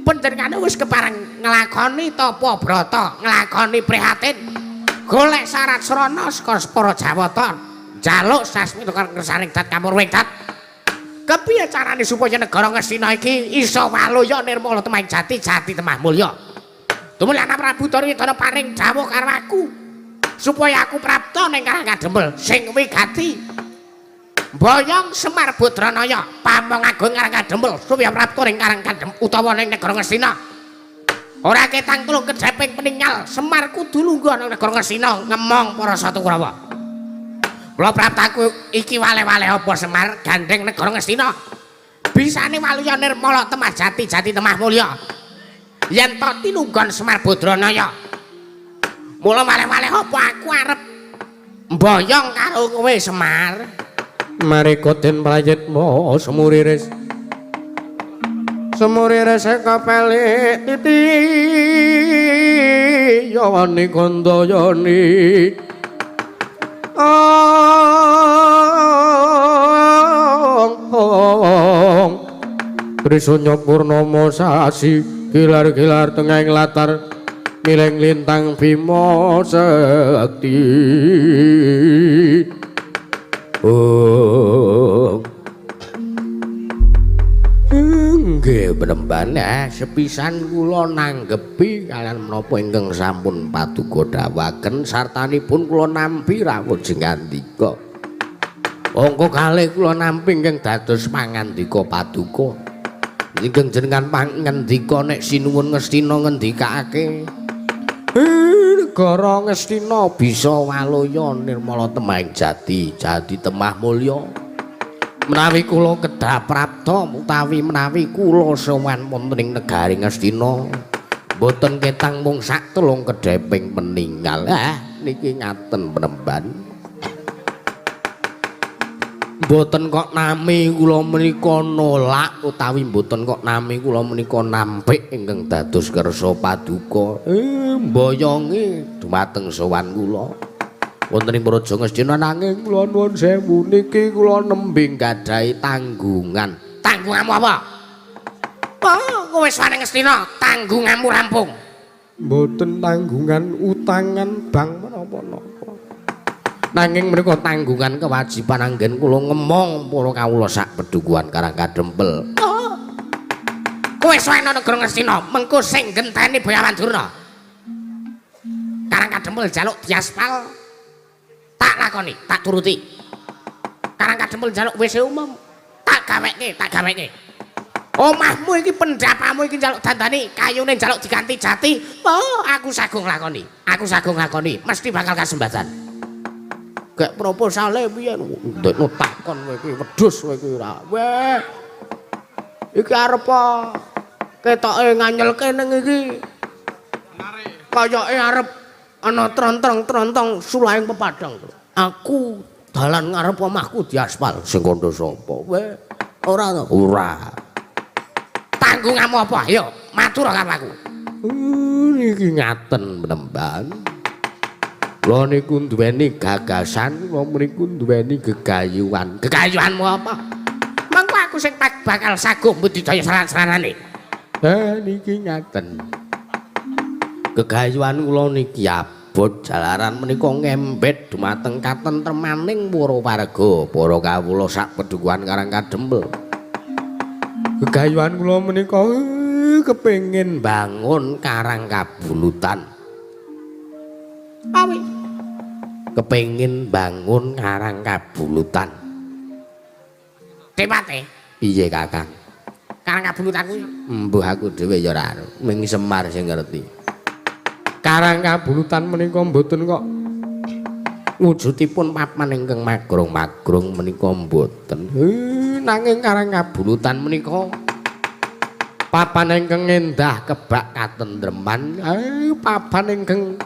Speaker 2: panjenengane wis kepareng nglakoni tapa brata, nglakoni prihatin, golek syarat srana saka para Jawata, njaluk sasmita kersaning dat kamurwing dat. Kepiye carane supaya negara Ngastina iki iso waluya nirmala temah jati, jati temah mulya? Tumilanan Prabu Duryudana paring dawuh karo aku supaya aku prapta ning Karang Kadempel sing wigati mboyong Semar Badranaya pamong agung Karang Kadempel supaya prapta ning Karang Kadempel utawa ning negara Ngastina. Ora ketang telung kejeping peninggal Semar kudu lungguh nang negara Ngastina ngemong para Satu Kurawa. Mula praptaku iki wale-wale apa Semar gandeng negara Ngastina bisane waluya nirmala temah jati, jati temah mulya yen to tinunggon Semar Badranaya. Mula wale-wale apa aku arep mboyong karo kowe Semar.
Speaker 1: Mareka den prayitma semuriris. Semuriris kepelik titi yawani kandayani. Ong Trisunya purnama sasi gilar-gilar tengahing latar mileng lintang Bima Sekti. Oh. Nggih penemban, sepisan kula nanggepi kalian menapa ingkang sampun paduka dawuhaken sartanipun kula nampi rawuh jengandika. Angka kalih kula nampi ingkang dados pangandika paduka. Ingkang jenengan pangendika nek sinuwun Ngastina ngendikake negara Ngastina bisa waluya nirmala temahing jati, jati temah mulya. Menawi kula kedah prapta utawi menawi kula sowan wonten ing negari Ngastina mboten ketang mung sak telung kedheping peninggal. Niki ngaten penemban. Mboten kok nami kula menika nolak utawi mboten kok nami kula menika nampik ingkang dados kersa paduka. Mboyongi dumateng sowan kula wonten ing Praja Ngastina nanging kula nuwun sewu niki kula nembe nggadahi tanggungan.
Speaker 2: Tanggunganmu apa? Oh, kowe wis ning Ngastina, tanggunganmu rampung.
Speaker 1: Mboten tanggungan utangan bank menapa-napa. Nanging menika tanggungan kewajiban anggen kula ngemong para kawula sak pedukuhan Karang Kadempel.
Speaker 2: Oh. Kowe sowan negara Ngastina, mengko sing genteni Boyawan Durna. Karang Kadempel njaluk diaspal, tak lakoni, tak turuti. Karang Kadempel njaluk WC umum, tak gaweke, tak gaweke. Omahmu iki pendapamu iki njaluk dandani, kayune njaluk diganti jati. Oh, aku sagung lakoni. Aku sagung lakoni, mesti bakal kasembatan.
Speaker 1: Gek proposale piye? Ndekno takon kowe iki wedhus kowe iki ora. Weh. Iki arep ketoke nganyelke ning iki. Kayake arep ana trontrong-trontrong sulahing pepadang. Aku dalan ngarep omahku diaspal. Sing kandha sapa? Weh, ora to? Ora.
Speaker 2: Tanggunganmu apa? Ayo, matur karo aku.
Speaker 1: Niki ngaten penemban. Kula niku duweni gagasan, kula mriku duweni gegayuhan.
Speaker 2: Gegayuhanmu apa? Mengko aku sing bakal saguh mbudidaya saran-saranane.
Speaker 1: Niki ngaten. Gegayuhan kula niki abot jalaran menika ngembet dumateng katentremaning para warga, para kawula sak pedukuhan Karang Kadempel. Gegayuhan kula menika kepengin bangun Karang Kabulutan. Awi. Kepengin bangun Karang Kabulutan.
Speaker 2: Tepate.
Speaker 1: Piye Kakang?
Speaker 2: Karang Kabulutan kuwi
Speaker 1: mbuh aku dhewe ya ora, ming Semar sing ngerti. Karang Kabulutan menika mboten kok wujudipun papan ingkang magrong-magrong menika mboten. Nanging Karang Kabulutan menika papan ingkang endah kebak katendreman, papan ingkang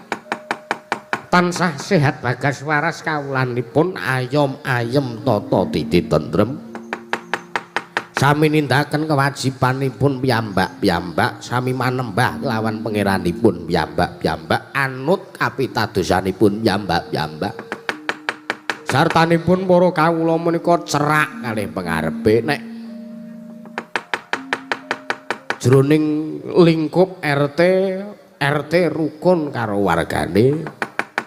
Speaker 1: tansah sehat bagas waras kawulanipun ayom ayem tata titi tentrem. Sami nindakaken kewajibanipun piyambak-piyambak, sami manembah kelawan pangeranipun piyambak-piyambak, anut kapitadosanipun piyambak-piyambak. Sartanipun para kawula menika cerak kalih pengarepe nek jroning lingkup RT, RT rukun karo wargane,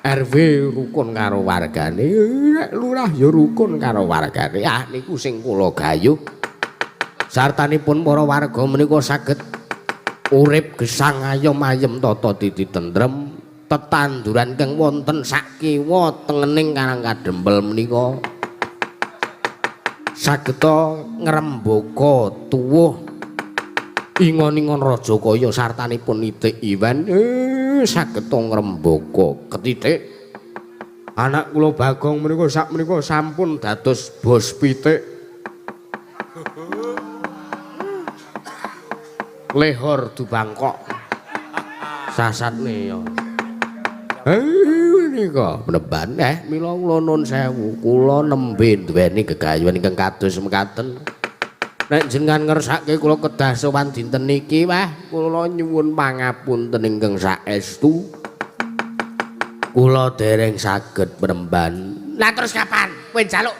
Speaker 1: RW rukun karo wargane, nek lurah ya rukun karo wargane. Ah niku sing kula gayuh. Sartanipun para warga menika saged urip gesang ayom ayem tata titi tentrem, tetanduran kang wonten sakiwa tengening Karang Kadempel menika sageta ngrembaka tuwuh ingon-ingon raja kaya sartanipun itik iwen sageta ngrembaka ketitik. Anak kula Bagong menika sakmenika sampun dados bos pitik. Lehor du Bangkok sasatne ya. Nika mnemban mila kula nun sewu, kula nembe duweni gegayuhan ingkang kados mekaten. Nek jenengan ngersake kula kedah sowan dinten niki, wah kula nyuwun pangapunten ingkang saestu. Kula dereng saged mnemban.
Speaker 2: Lah terus kapan? Kowe njaluk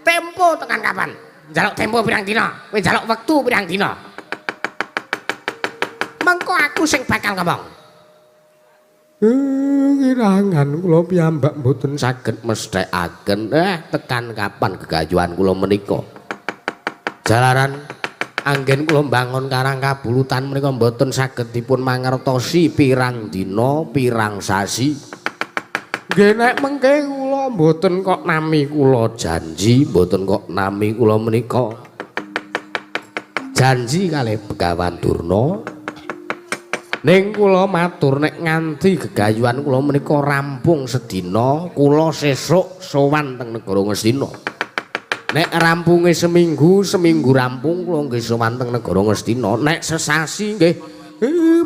Speaker 2: tempo tekan kapan? Njaluk tempo pirang dina? Kowe njaluk wektu pirang dina? Mengko aku sing bakal ngomong.
Speaker 1: Kirangan kula piyambak mboten saged mesthekaken tekan kapan gegayuhan kula menika. Jalaran anggen kula mbangun Karang Kabulutan menika mboten saged dipun mangertosi pirang dina, pirang sasi. Nggih nek mengke kula mboten kok nami kula janji, mboten kok nami kula menika janji kalih Begawan Durna. Ning kula matur nek nganti gegayuhan kula menika rampung sedina, kula sesuk sowan teng negara Ngastina. Nek rampunge seminggu, seminggu rampung kula nggih sowan teng negara Ngastina. Nek sesasi nggih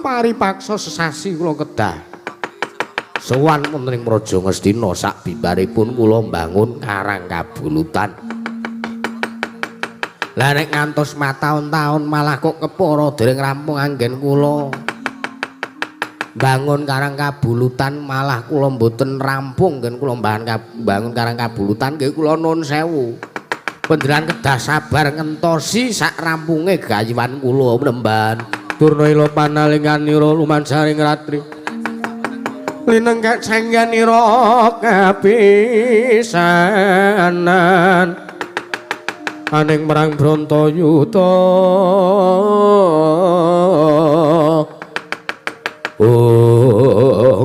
Speaker 1: paripaksa sesasi kula kedah sowan wonten ing Praja Ngastina sakbibaripun kula mbangun Karang Kabulutan. Lah nek ngantos mataun-taun malah kok kepara dereng rampung anggen kula bangun Karang Kabulutan, malah kula mboten rampung nggen kula bangun Karang Kabulutan nggih kula nun sewu. Panjenengan kedah sabar ngentosi sak rampunge gayuhan kula mnemban. Durna ila panalinganira lumancaring ratri. Linengkek sengganira kapisanan. Aning marang Brantayuda. Oh.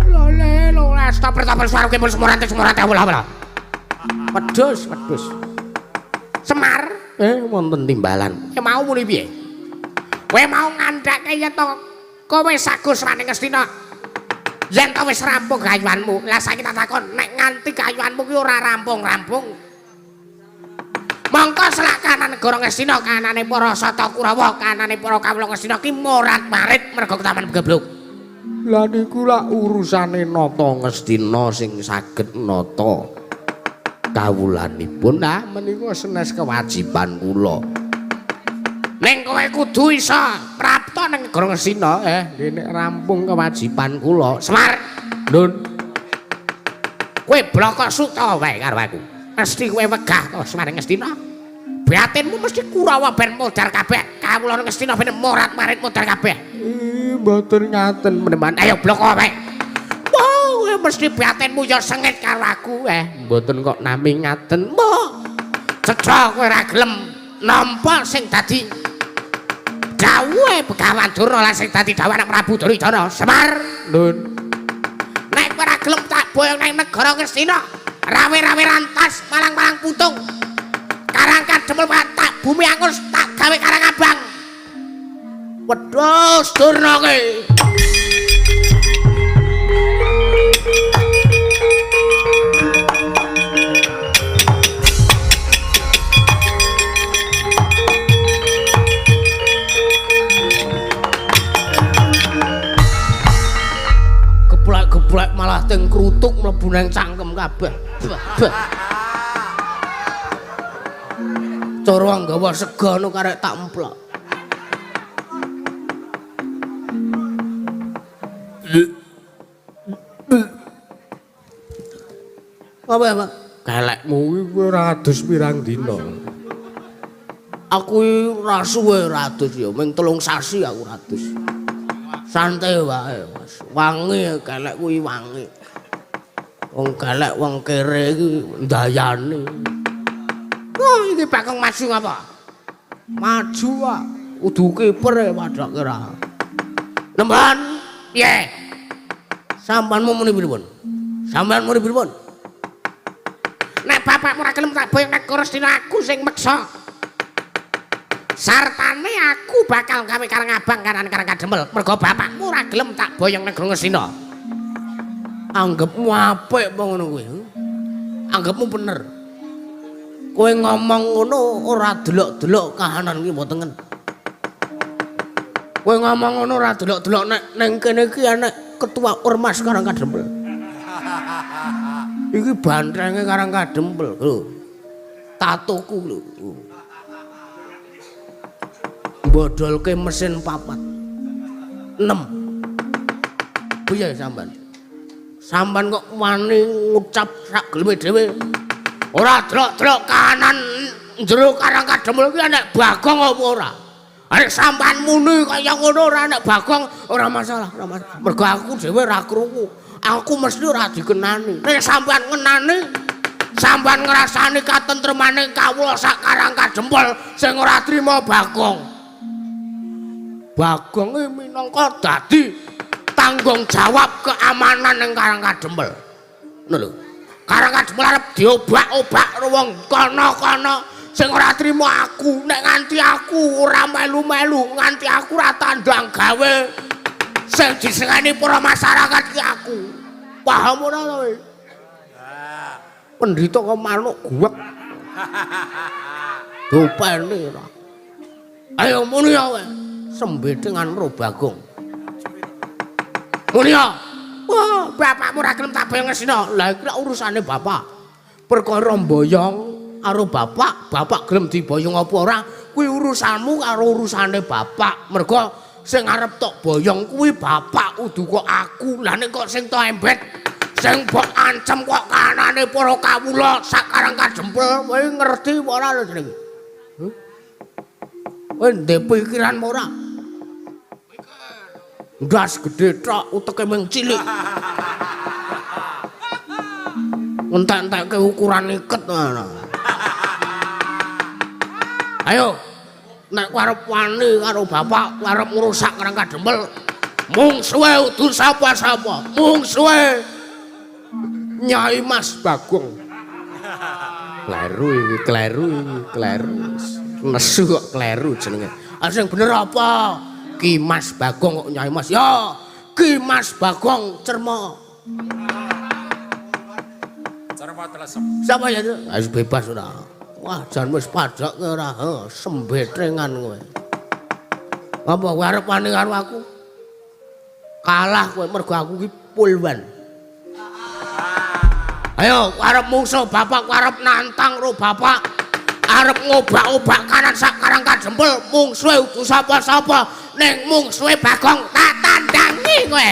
Speaker 2: Lole lole stopper stopper suara kempul semurante semurante wala wala.
Speaker 1: Wedhus wedhus.
Speaker 2: Semar
Speaker 1: wonten timbalan.
Speaker 2: Mau muni piye? Kowe mau ngandhake yen to kowe sagus maning Ngastina. Yen to wis rampung gayuhanmu. Lah saiki tak takon nek nganti gayuhanmu ki ora rampung-rampung. Mongko selak kanan negara Ngastina, kanane para Sata Kurawa, kanane para kawula Ngastina ki morat-marit mergo ketaman gebluk.
Speaker 1: Lah niku lak urusane nata Ngastina sing saged nata kawulanipun. Lah menika senes kewajiban kula.
Speaker 2: Ning kowe kudu iso prapta ning negara Ngastina.
Speaker 1: Nggih nek rampung kewajiban kula.
Speaker 2: Semar,
Speaker 1: Nun.
Speaker 2: Kowe bloko suta wae karo aku. Mesti kowe wegah to Semar Ngastina. Batinmu mesti Kurawa ben modar kabeh. Kawula Ngastina ben morat-marit modar kabeh.
Speaker 1: Mboten ngaten
Speaker 2: meneman. Ayo bloko wae.
Speaker 1: Mesti batinmu ya sengit karo aku. Mboten kok nami ngaten. Mbah. Cetha kowe ora gelem nampa sing dadi dawuhe Begawan Durna lan sing dadi dawuh anak Prabu Duryudana. Semar. Nun. Nek kowe ora gelem tak boyong nang negara Ngastina, rawe-rawe rantas malang-malang putung. Karang Kadempel tak bumi angus tak gawe karang abang. Wedhus Durna ki. Geplek-geplek malah teng krutuk mlebu nang cangkem kabeh. Cara nggawa sega no karek tak emplok. Apa ya, Pak?
Speaker 2: Kelekmu kuwi ora adus pirang dina.
Speaker 1: Aku ora suwe ora adus ya, mung 3 sasi aku ora adus. Santai wae, Mas. Wangi kelek kuwi wangi. Wong kelek wong kere iki ndayani. Wah, iki Bagong maju ngapa? Maju, Pak. Kudu kiper padake ra. Nemban, piye? Sampeyanmu muni pripun? Sampeyan muni pripun? Nek bapakmu ora gelem tak boyong nek Ngastina aku sing meksa. Sartane aku bakal gawe karang abang kanan karang kademel. Mergo bapakmu ora gelem tak boyong negara Ngastina. Anggepmu apik apa ngono kuwi? Anggepmu bener. Kowe ngomong ngono ora delok-delok kahanan ki mboten. Kowe ngomong ngono ora delok-delok nek ning kene iki enek ketua ormas Karang Kadempel. Iki bantrenge Karang Kadempel lho. Tatoku lho. Bodolke mesin 4 6. Piye sampean? Sampean kok wani ngucap sak geleme dhewe. Ora delok-delok kanan jero Karang Kadempel iki enek Bagong apa ora? Arek sampean muni kaya ngono ora enek Bagong ora masalah, ora masalah. Mergo aku dhewe ora krungu. Aku mesti ora dikenani. Nek sampean ngenani, sampean ngrasani katentremane kawula sak Karang Kadempel sing ora trima Bagong. Bagong iki minangka dadi tanggung jawab keamanan ning Karang Kadempel. Ngono lho. Karang Kadempel arep diobak-obak karo wong kono-kono sing ora trima aku, nek nganti aku ora melu-melu, nganti aku ora tandang gawe sing disengeni para masyarakat ki aku. Paham ora kowe? Pendhita kok manuk guwek. Dopene ora. Ayo muni ya kowe. Sembetengan karo Bagong. Muni ya. Wah, bapakmu ora gelem tak boyong Ngastina. Lah iki urusane bapak. Perkara mboyong karo bapak, bapak gelem diboyong apa ora, kuwi urusanmu karo urusane bapak. Mergo sing arep tok boyong kuwi bapak udu kok aku. Lah nek kok sing tok embet, sing mbok ancem kok kanane para kawula sak Karang Kadempel, kowe ngerti apa ora lho jenenge? Heh? Kowe ndek pikiran apa ora? Ndas gedhe tok, uteke mung cilik. Entek-entekke ukuran iket ngono. Ayo, nek kowe arep wani karo bapak, kowe arep ngrusak Karang Kadempel, mungsuhe udu sapa-sapa, mungsuhe Nyai Mas Bagong. Kleru iki, kleru iki, kleru. Nesu kok kleru jenenge. Ah sing bener apa? Ki Mas Bagong kok Nyai Mas. Ya, Ki Mas Bagong Cerma.
Speaker 3: Cerma telesem.
Speaker 1: Siapa ya itu? Wis bebas ora. Wah, jan wis padhak kowe ora. Sembetrengan kowe. Apa kowe arep wani karo aku? Kalah kowe mergo aku ki pulwan. Ayo, arep mungsuh bapak, arep nantang ro bapak. Arep ngobak-obak kanan sak Karang Kadempel, mungsuhe udu sapa-sapa, ning mungsuhe Bagong tak tandangi kowe.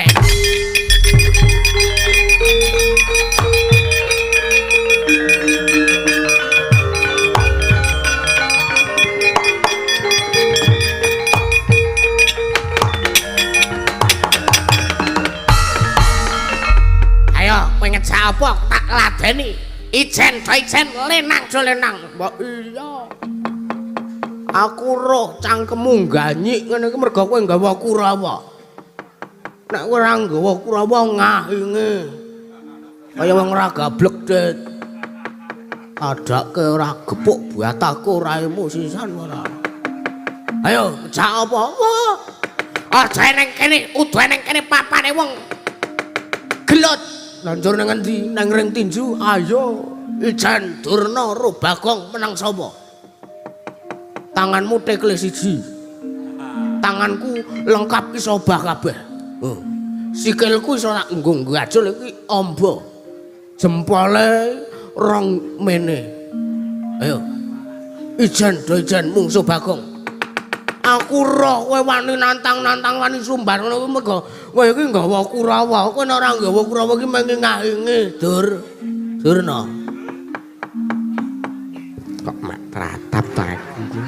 Speaker 1: Ayo, Tak ladeni. Ijen do ijen, lenang do lenang. Mbok iya. Aku roh cangkemmu ganyik ngene iki mergo kowe nggawa Kurawa. Nek kowe ora nggawa Kurawa ngahinge. Kaya wong ora gablek, Dit. Adake ora gepuk bataku raimu sisan ora. Ayo, jak apa? Aja nang kene, udu nang kene papane wong gelut. Lanjur nang endi? Nang ring tinju. Ayo, Ijen Durna ro Bagong menang sapa? Tanganmu tekle siji. Tanganku lengkap iso obah kabeh. Oh. Sikilku iso tak nggo gajul iki amba. Jempole rong mene. Ayo. Ijen do ijen mungsuh Bagong. Aku roh kowe wani nantang-nantang wani sumbar ngono kuwi mergo kowe iki nggawa Kurawa. Kowe nek ora nggawa Kurawa iki mung ngahinge, Dur. Durna. Kok mak tratap ta aku iki.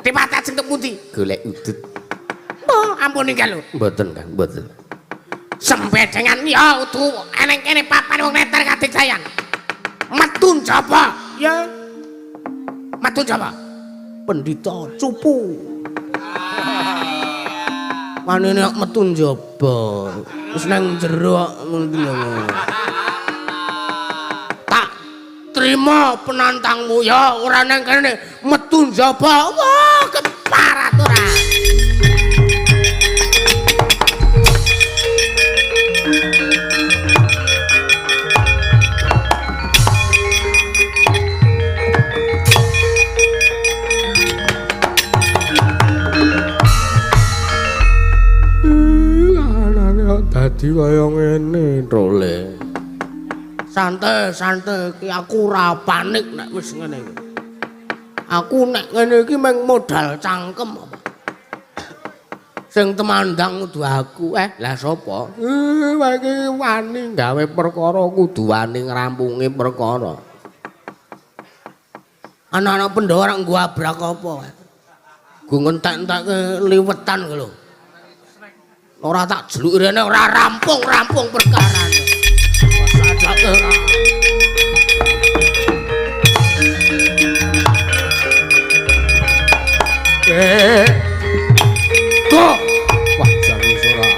Speaker 1: Tipat ajeng teng pundi? Golek udut. Oh, ampun ninggal lho. Mboten, Kang, mboten. Sembedengan ya udu eneng kene papan wong neter kadigdayan. Metu njaba. Ya. Metu njaba. Pendhita cupu. Wanine kok metu njaba. Wis nang jero kok ngono. Tak trima penantangmu ya ora nang kene metu njaba. Wah, keparat ora. Dadi kaya ngene trole. Santai, santai iki aku ora panik nek wis ngene iki. Aku nek ngene iki mung modal cangkem apa. Sing temandang kudu aku. Lah sapa? Kowe iki wani gawe perkara kudu wani ngrampungi perkara. Anak-anak Pandhawa ora nggo abrak apa. Nggo ngentek-entekke liwetan lho. Ora tak jeluk rene ora rampung-rampung perkarane. Sadake ora. Kok wah jan wis ora.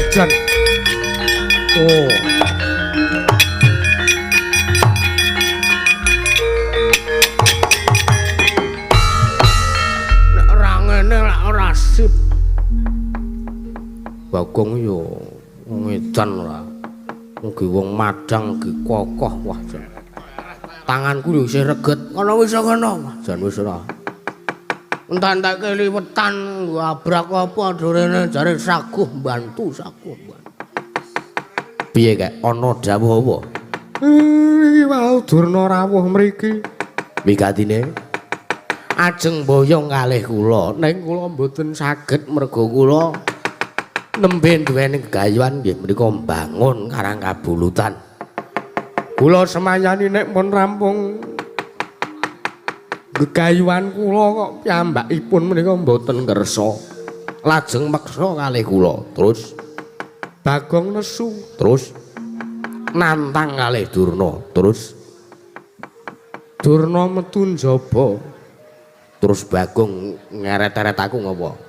Speaker 1: Jan. Oh. Nek ora ngene lak ora sip. Bagong yo wong edan ora. Mugi wong madang iki kokoh wah jan. Tanganku yo isih reget. Ngono wis ngono. Wah jan wis ora. Entek-enteke liwetan nggo abrak apa dorene jare saguh mbantu saguh mbantu. Piye kek ana dawuh apa? Iki wau Durna rawuh mriki. Wigatine ajeng boyong kalih kula, ning kula mboten saged mergo kula nembe duweni gegayuhan nggih menika mbangun Karang Kabulutan. Kula semayani nek pun rampung gegayuhan kula kok piyambakipun menika mboten kersa. Lajeng meksa kalih kula. Terus Bagong nesu, terus nantang kalih Durna, terus Durna metu njaba. Terus Bagong ngeret-eret aku ngopo?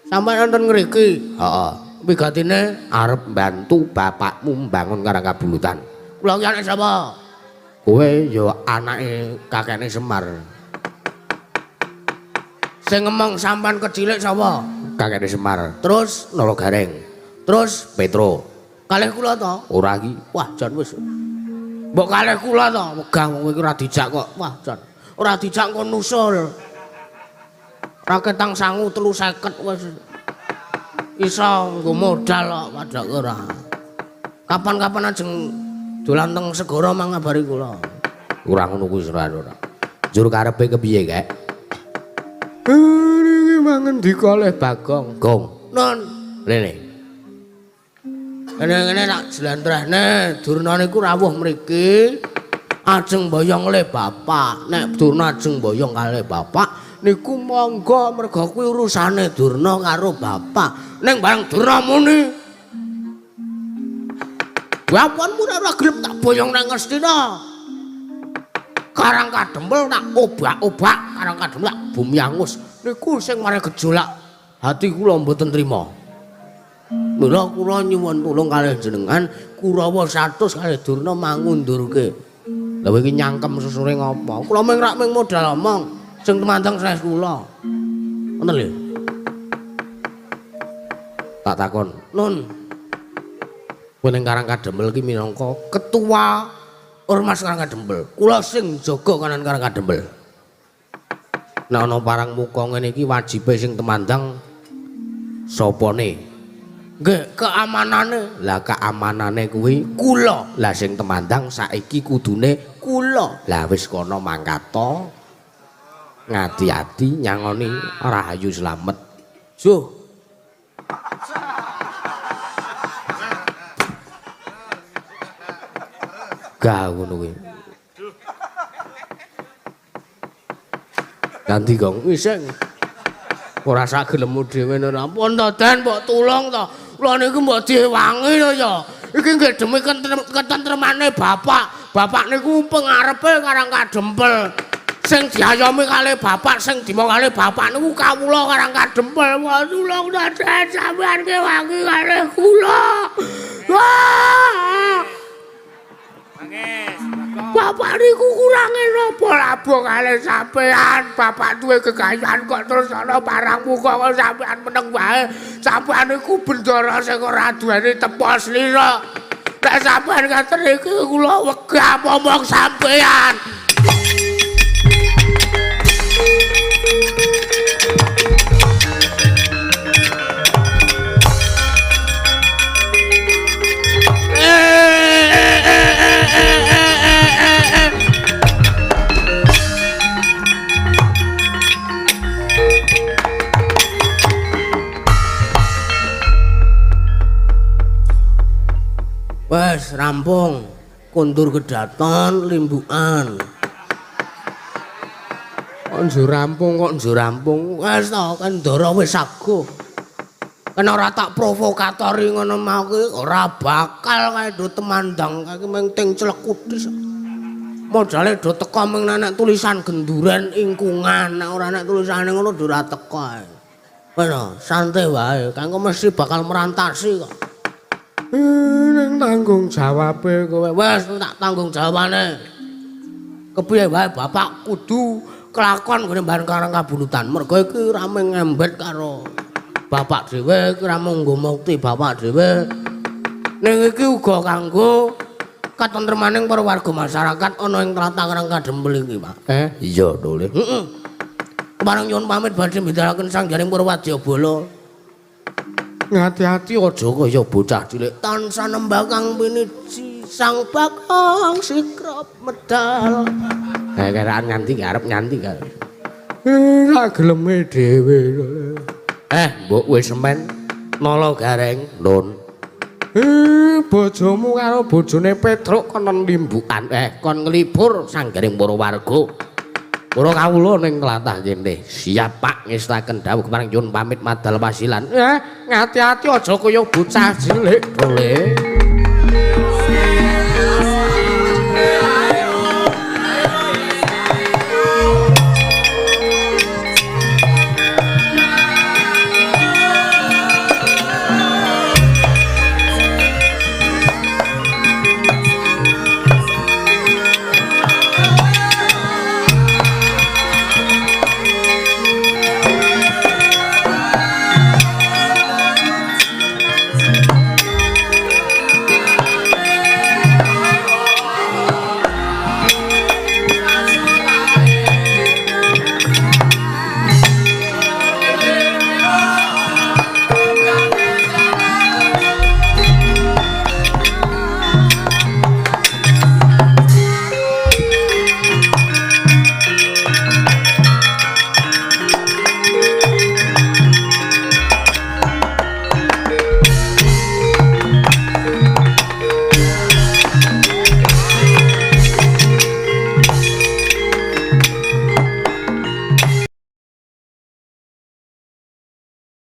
Speaker 1: Sampeyan wonten ngriki? Heeh. Wigatine arep mbantu bapakmu mbangun Karang Kabulutan. Kula ki anak sapa? Kowe ya anake kakekne Semar. Sing ngomong sampean kecilik sapa? Kakekne Semar. Terus Nala Gareng. Terus Petro. Kalih kula to? Ora iki. Wah, jan wis. Mbok kalih kula to? Wegah wong iki ora dijak kok. Wah, jan. Ora dijak kok nusul. Ora ketang sangu 350 wis. Iso nggo modal kok padake ora. Kapan-kapan ajeng dolan teng segara mang ngabari kula. Ora ngono kuwi ora ora. Njur karepe kepiye, Kek? Niki mangendika oleh Bagong. Gong. Non, rene. Ngene-ngene tak jlentrehne Durna niku rawuh mriki. Ajeng boyong le bapak. Nek Durna ajeng boyong kalih bapak niku monggo merga kuwi urusane Durna karo bapak. Ning bareng Durna muni, "Bapanmu ora gelem tak boyong nang Ngastina. Karang Kadempel tak obak-obak, Karang Kadempel tak bumi angus." Niku sing mare gejolak hati kula mboten trima. Mila kula nyuwun tulung kalih jenengan Kurawa 100 kalih Durna mangundurke. Lha kowe iki nyangkem susure ngopo? Kula mung rak mung modal omong, sing tumandang sanes kula. Ngoten lho. Tak takon, "Nun, kowe ning Karang Kadempel iki minangka ketua Ormas Karang Kadempel. Kula sing jaga kanan Karang Kadempel. Nek ana parang muka ngene iki wajibe sing temandang sopone? Nggih, keamanane. Lah keamanane kuwi kula. Lah sing temandang saiki kudune kula. Lah wis kono mangkata ngati-ati nyangoni Rahayu Slamet. Juh. Gak ngono kuwi. Ganti gong iseng. Ora sak gelemmu dhewe ora. Ampun to Den, mbok tulung to. Kula niku mbok diewangi to ya. Iki nggih demi ketentremane bapak. Bapak niku pengarepe Karang Kadempel. Sing diayomi kalih bapak, sing dimong kalih bapak niku kawula Karang Kadempel. Wah, tulung to Den, sampean ngewangi kalih kula. Wah. Bapak niku kurange napa labo kalih sampean? Bapak duwe kekayaan kok terus ana parang muka kok sampean meneng wae. Sampean niku bendara sing ora duweni tepa slira. Nek sampean ngaten iki kula wegah momong sampean. Wes rampung, kondur kedaton limbukan. Kok njur rampung kok njur rampung. Wes to, kan ndara wis saguh. Kan ora tak provokatori ngono mau ki ora bakal kae do temandang kae mung ting clekutis. Modale do teko mung nek tulisan genduren ingkungan, nek ora nek tulisane ngono do ora teko ae. Wes santai wae, kanggo mesti bakal merantasi kok. Ning tanggung jawabe kowe. Wes tak tanggung jawabane. Kepiye wae bapak kudu kelakon nggone mban Karang Kabulutan. Mergo iki ora mung ngembet karo bapak dhewe, iki ora mung nggo mukti bapak dhewe. Ning iki uga kanggo katentremaning para warga masyarakat ana ing tlatah Karang Kadempel iki, Pak. Iya, Dole. Heeh. Kepareng nyuwun pamit badhe mbidalaken sanggaring Purwadyabala. Ngati-ati aja kaya bocah cilik tansah nembakang piniji sang Bagong sikrop medal. Keraan nganti arep nganti kae. Sak geleme dhewe. Mbok wis semen nala gareng, Nun. Bojomu karo bojone Petruk kono limbukan. Kon nglibur sanggaring para warga. Para kawula ning tlatah kene. Siap Pak ngestaken dawuh kepareng nyuwun pamit madal wasilan. Ngati-ati aja kaya bocah cilik, Dole.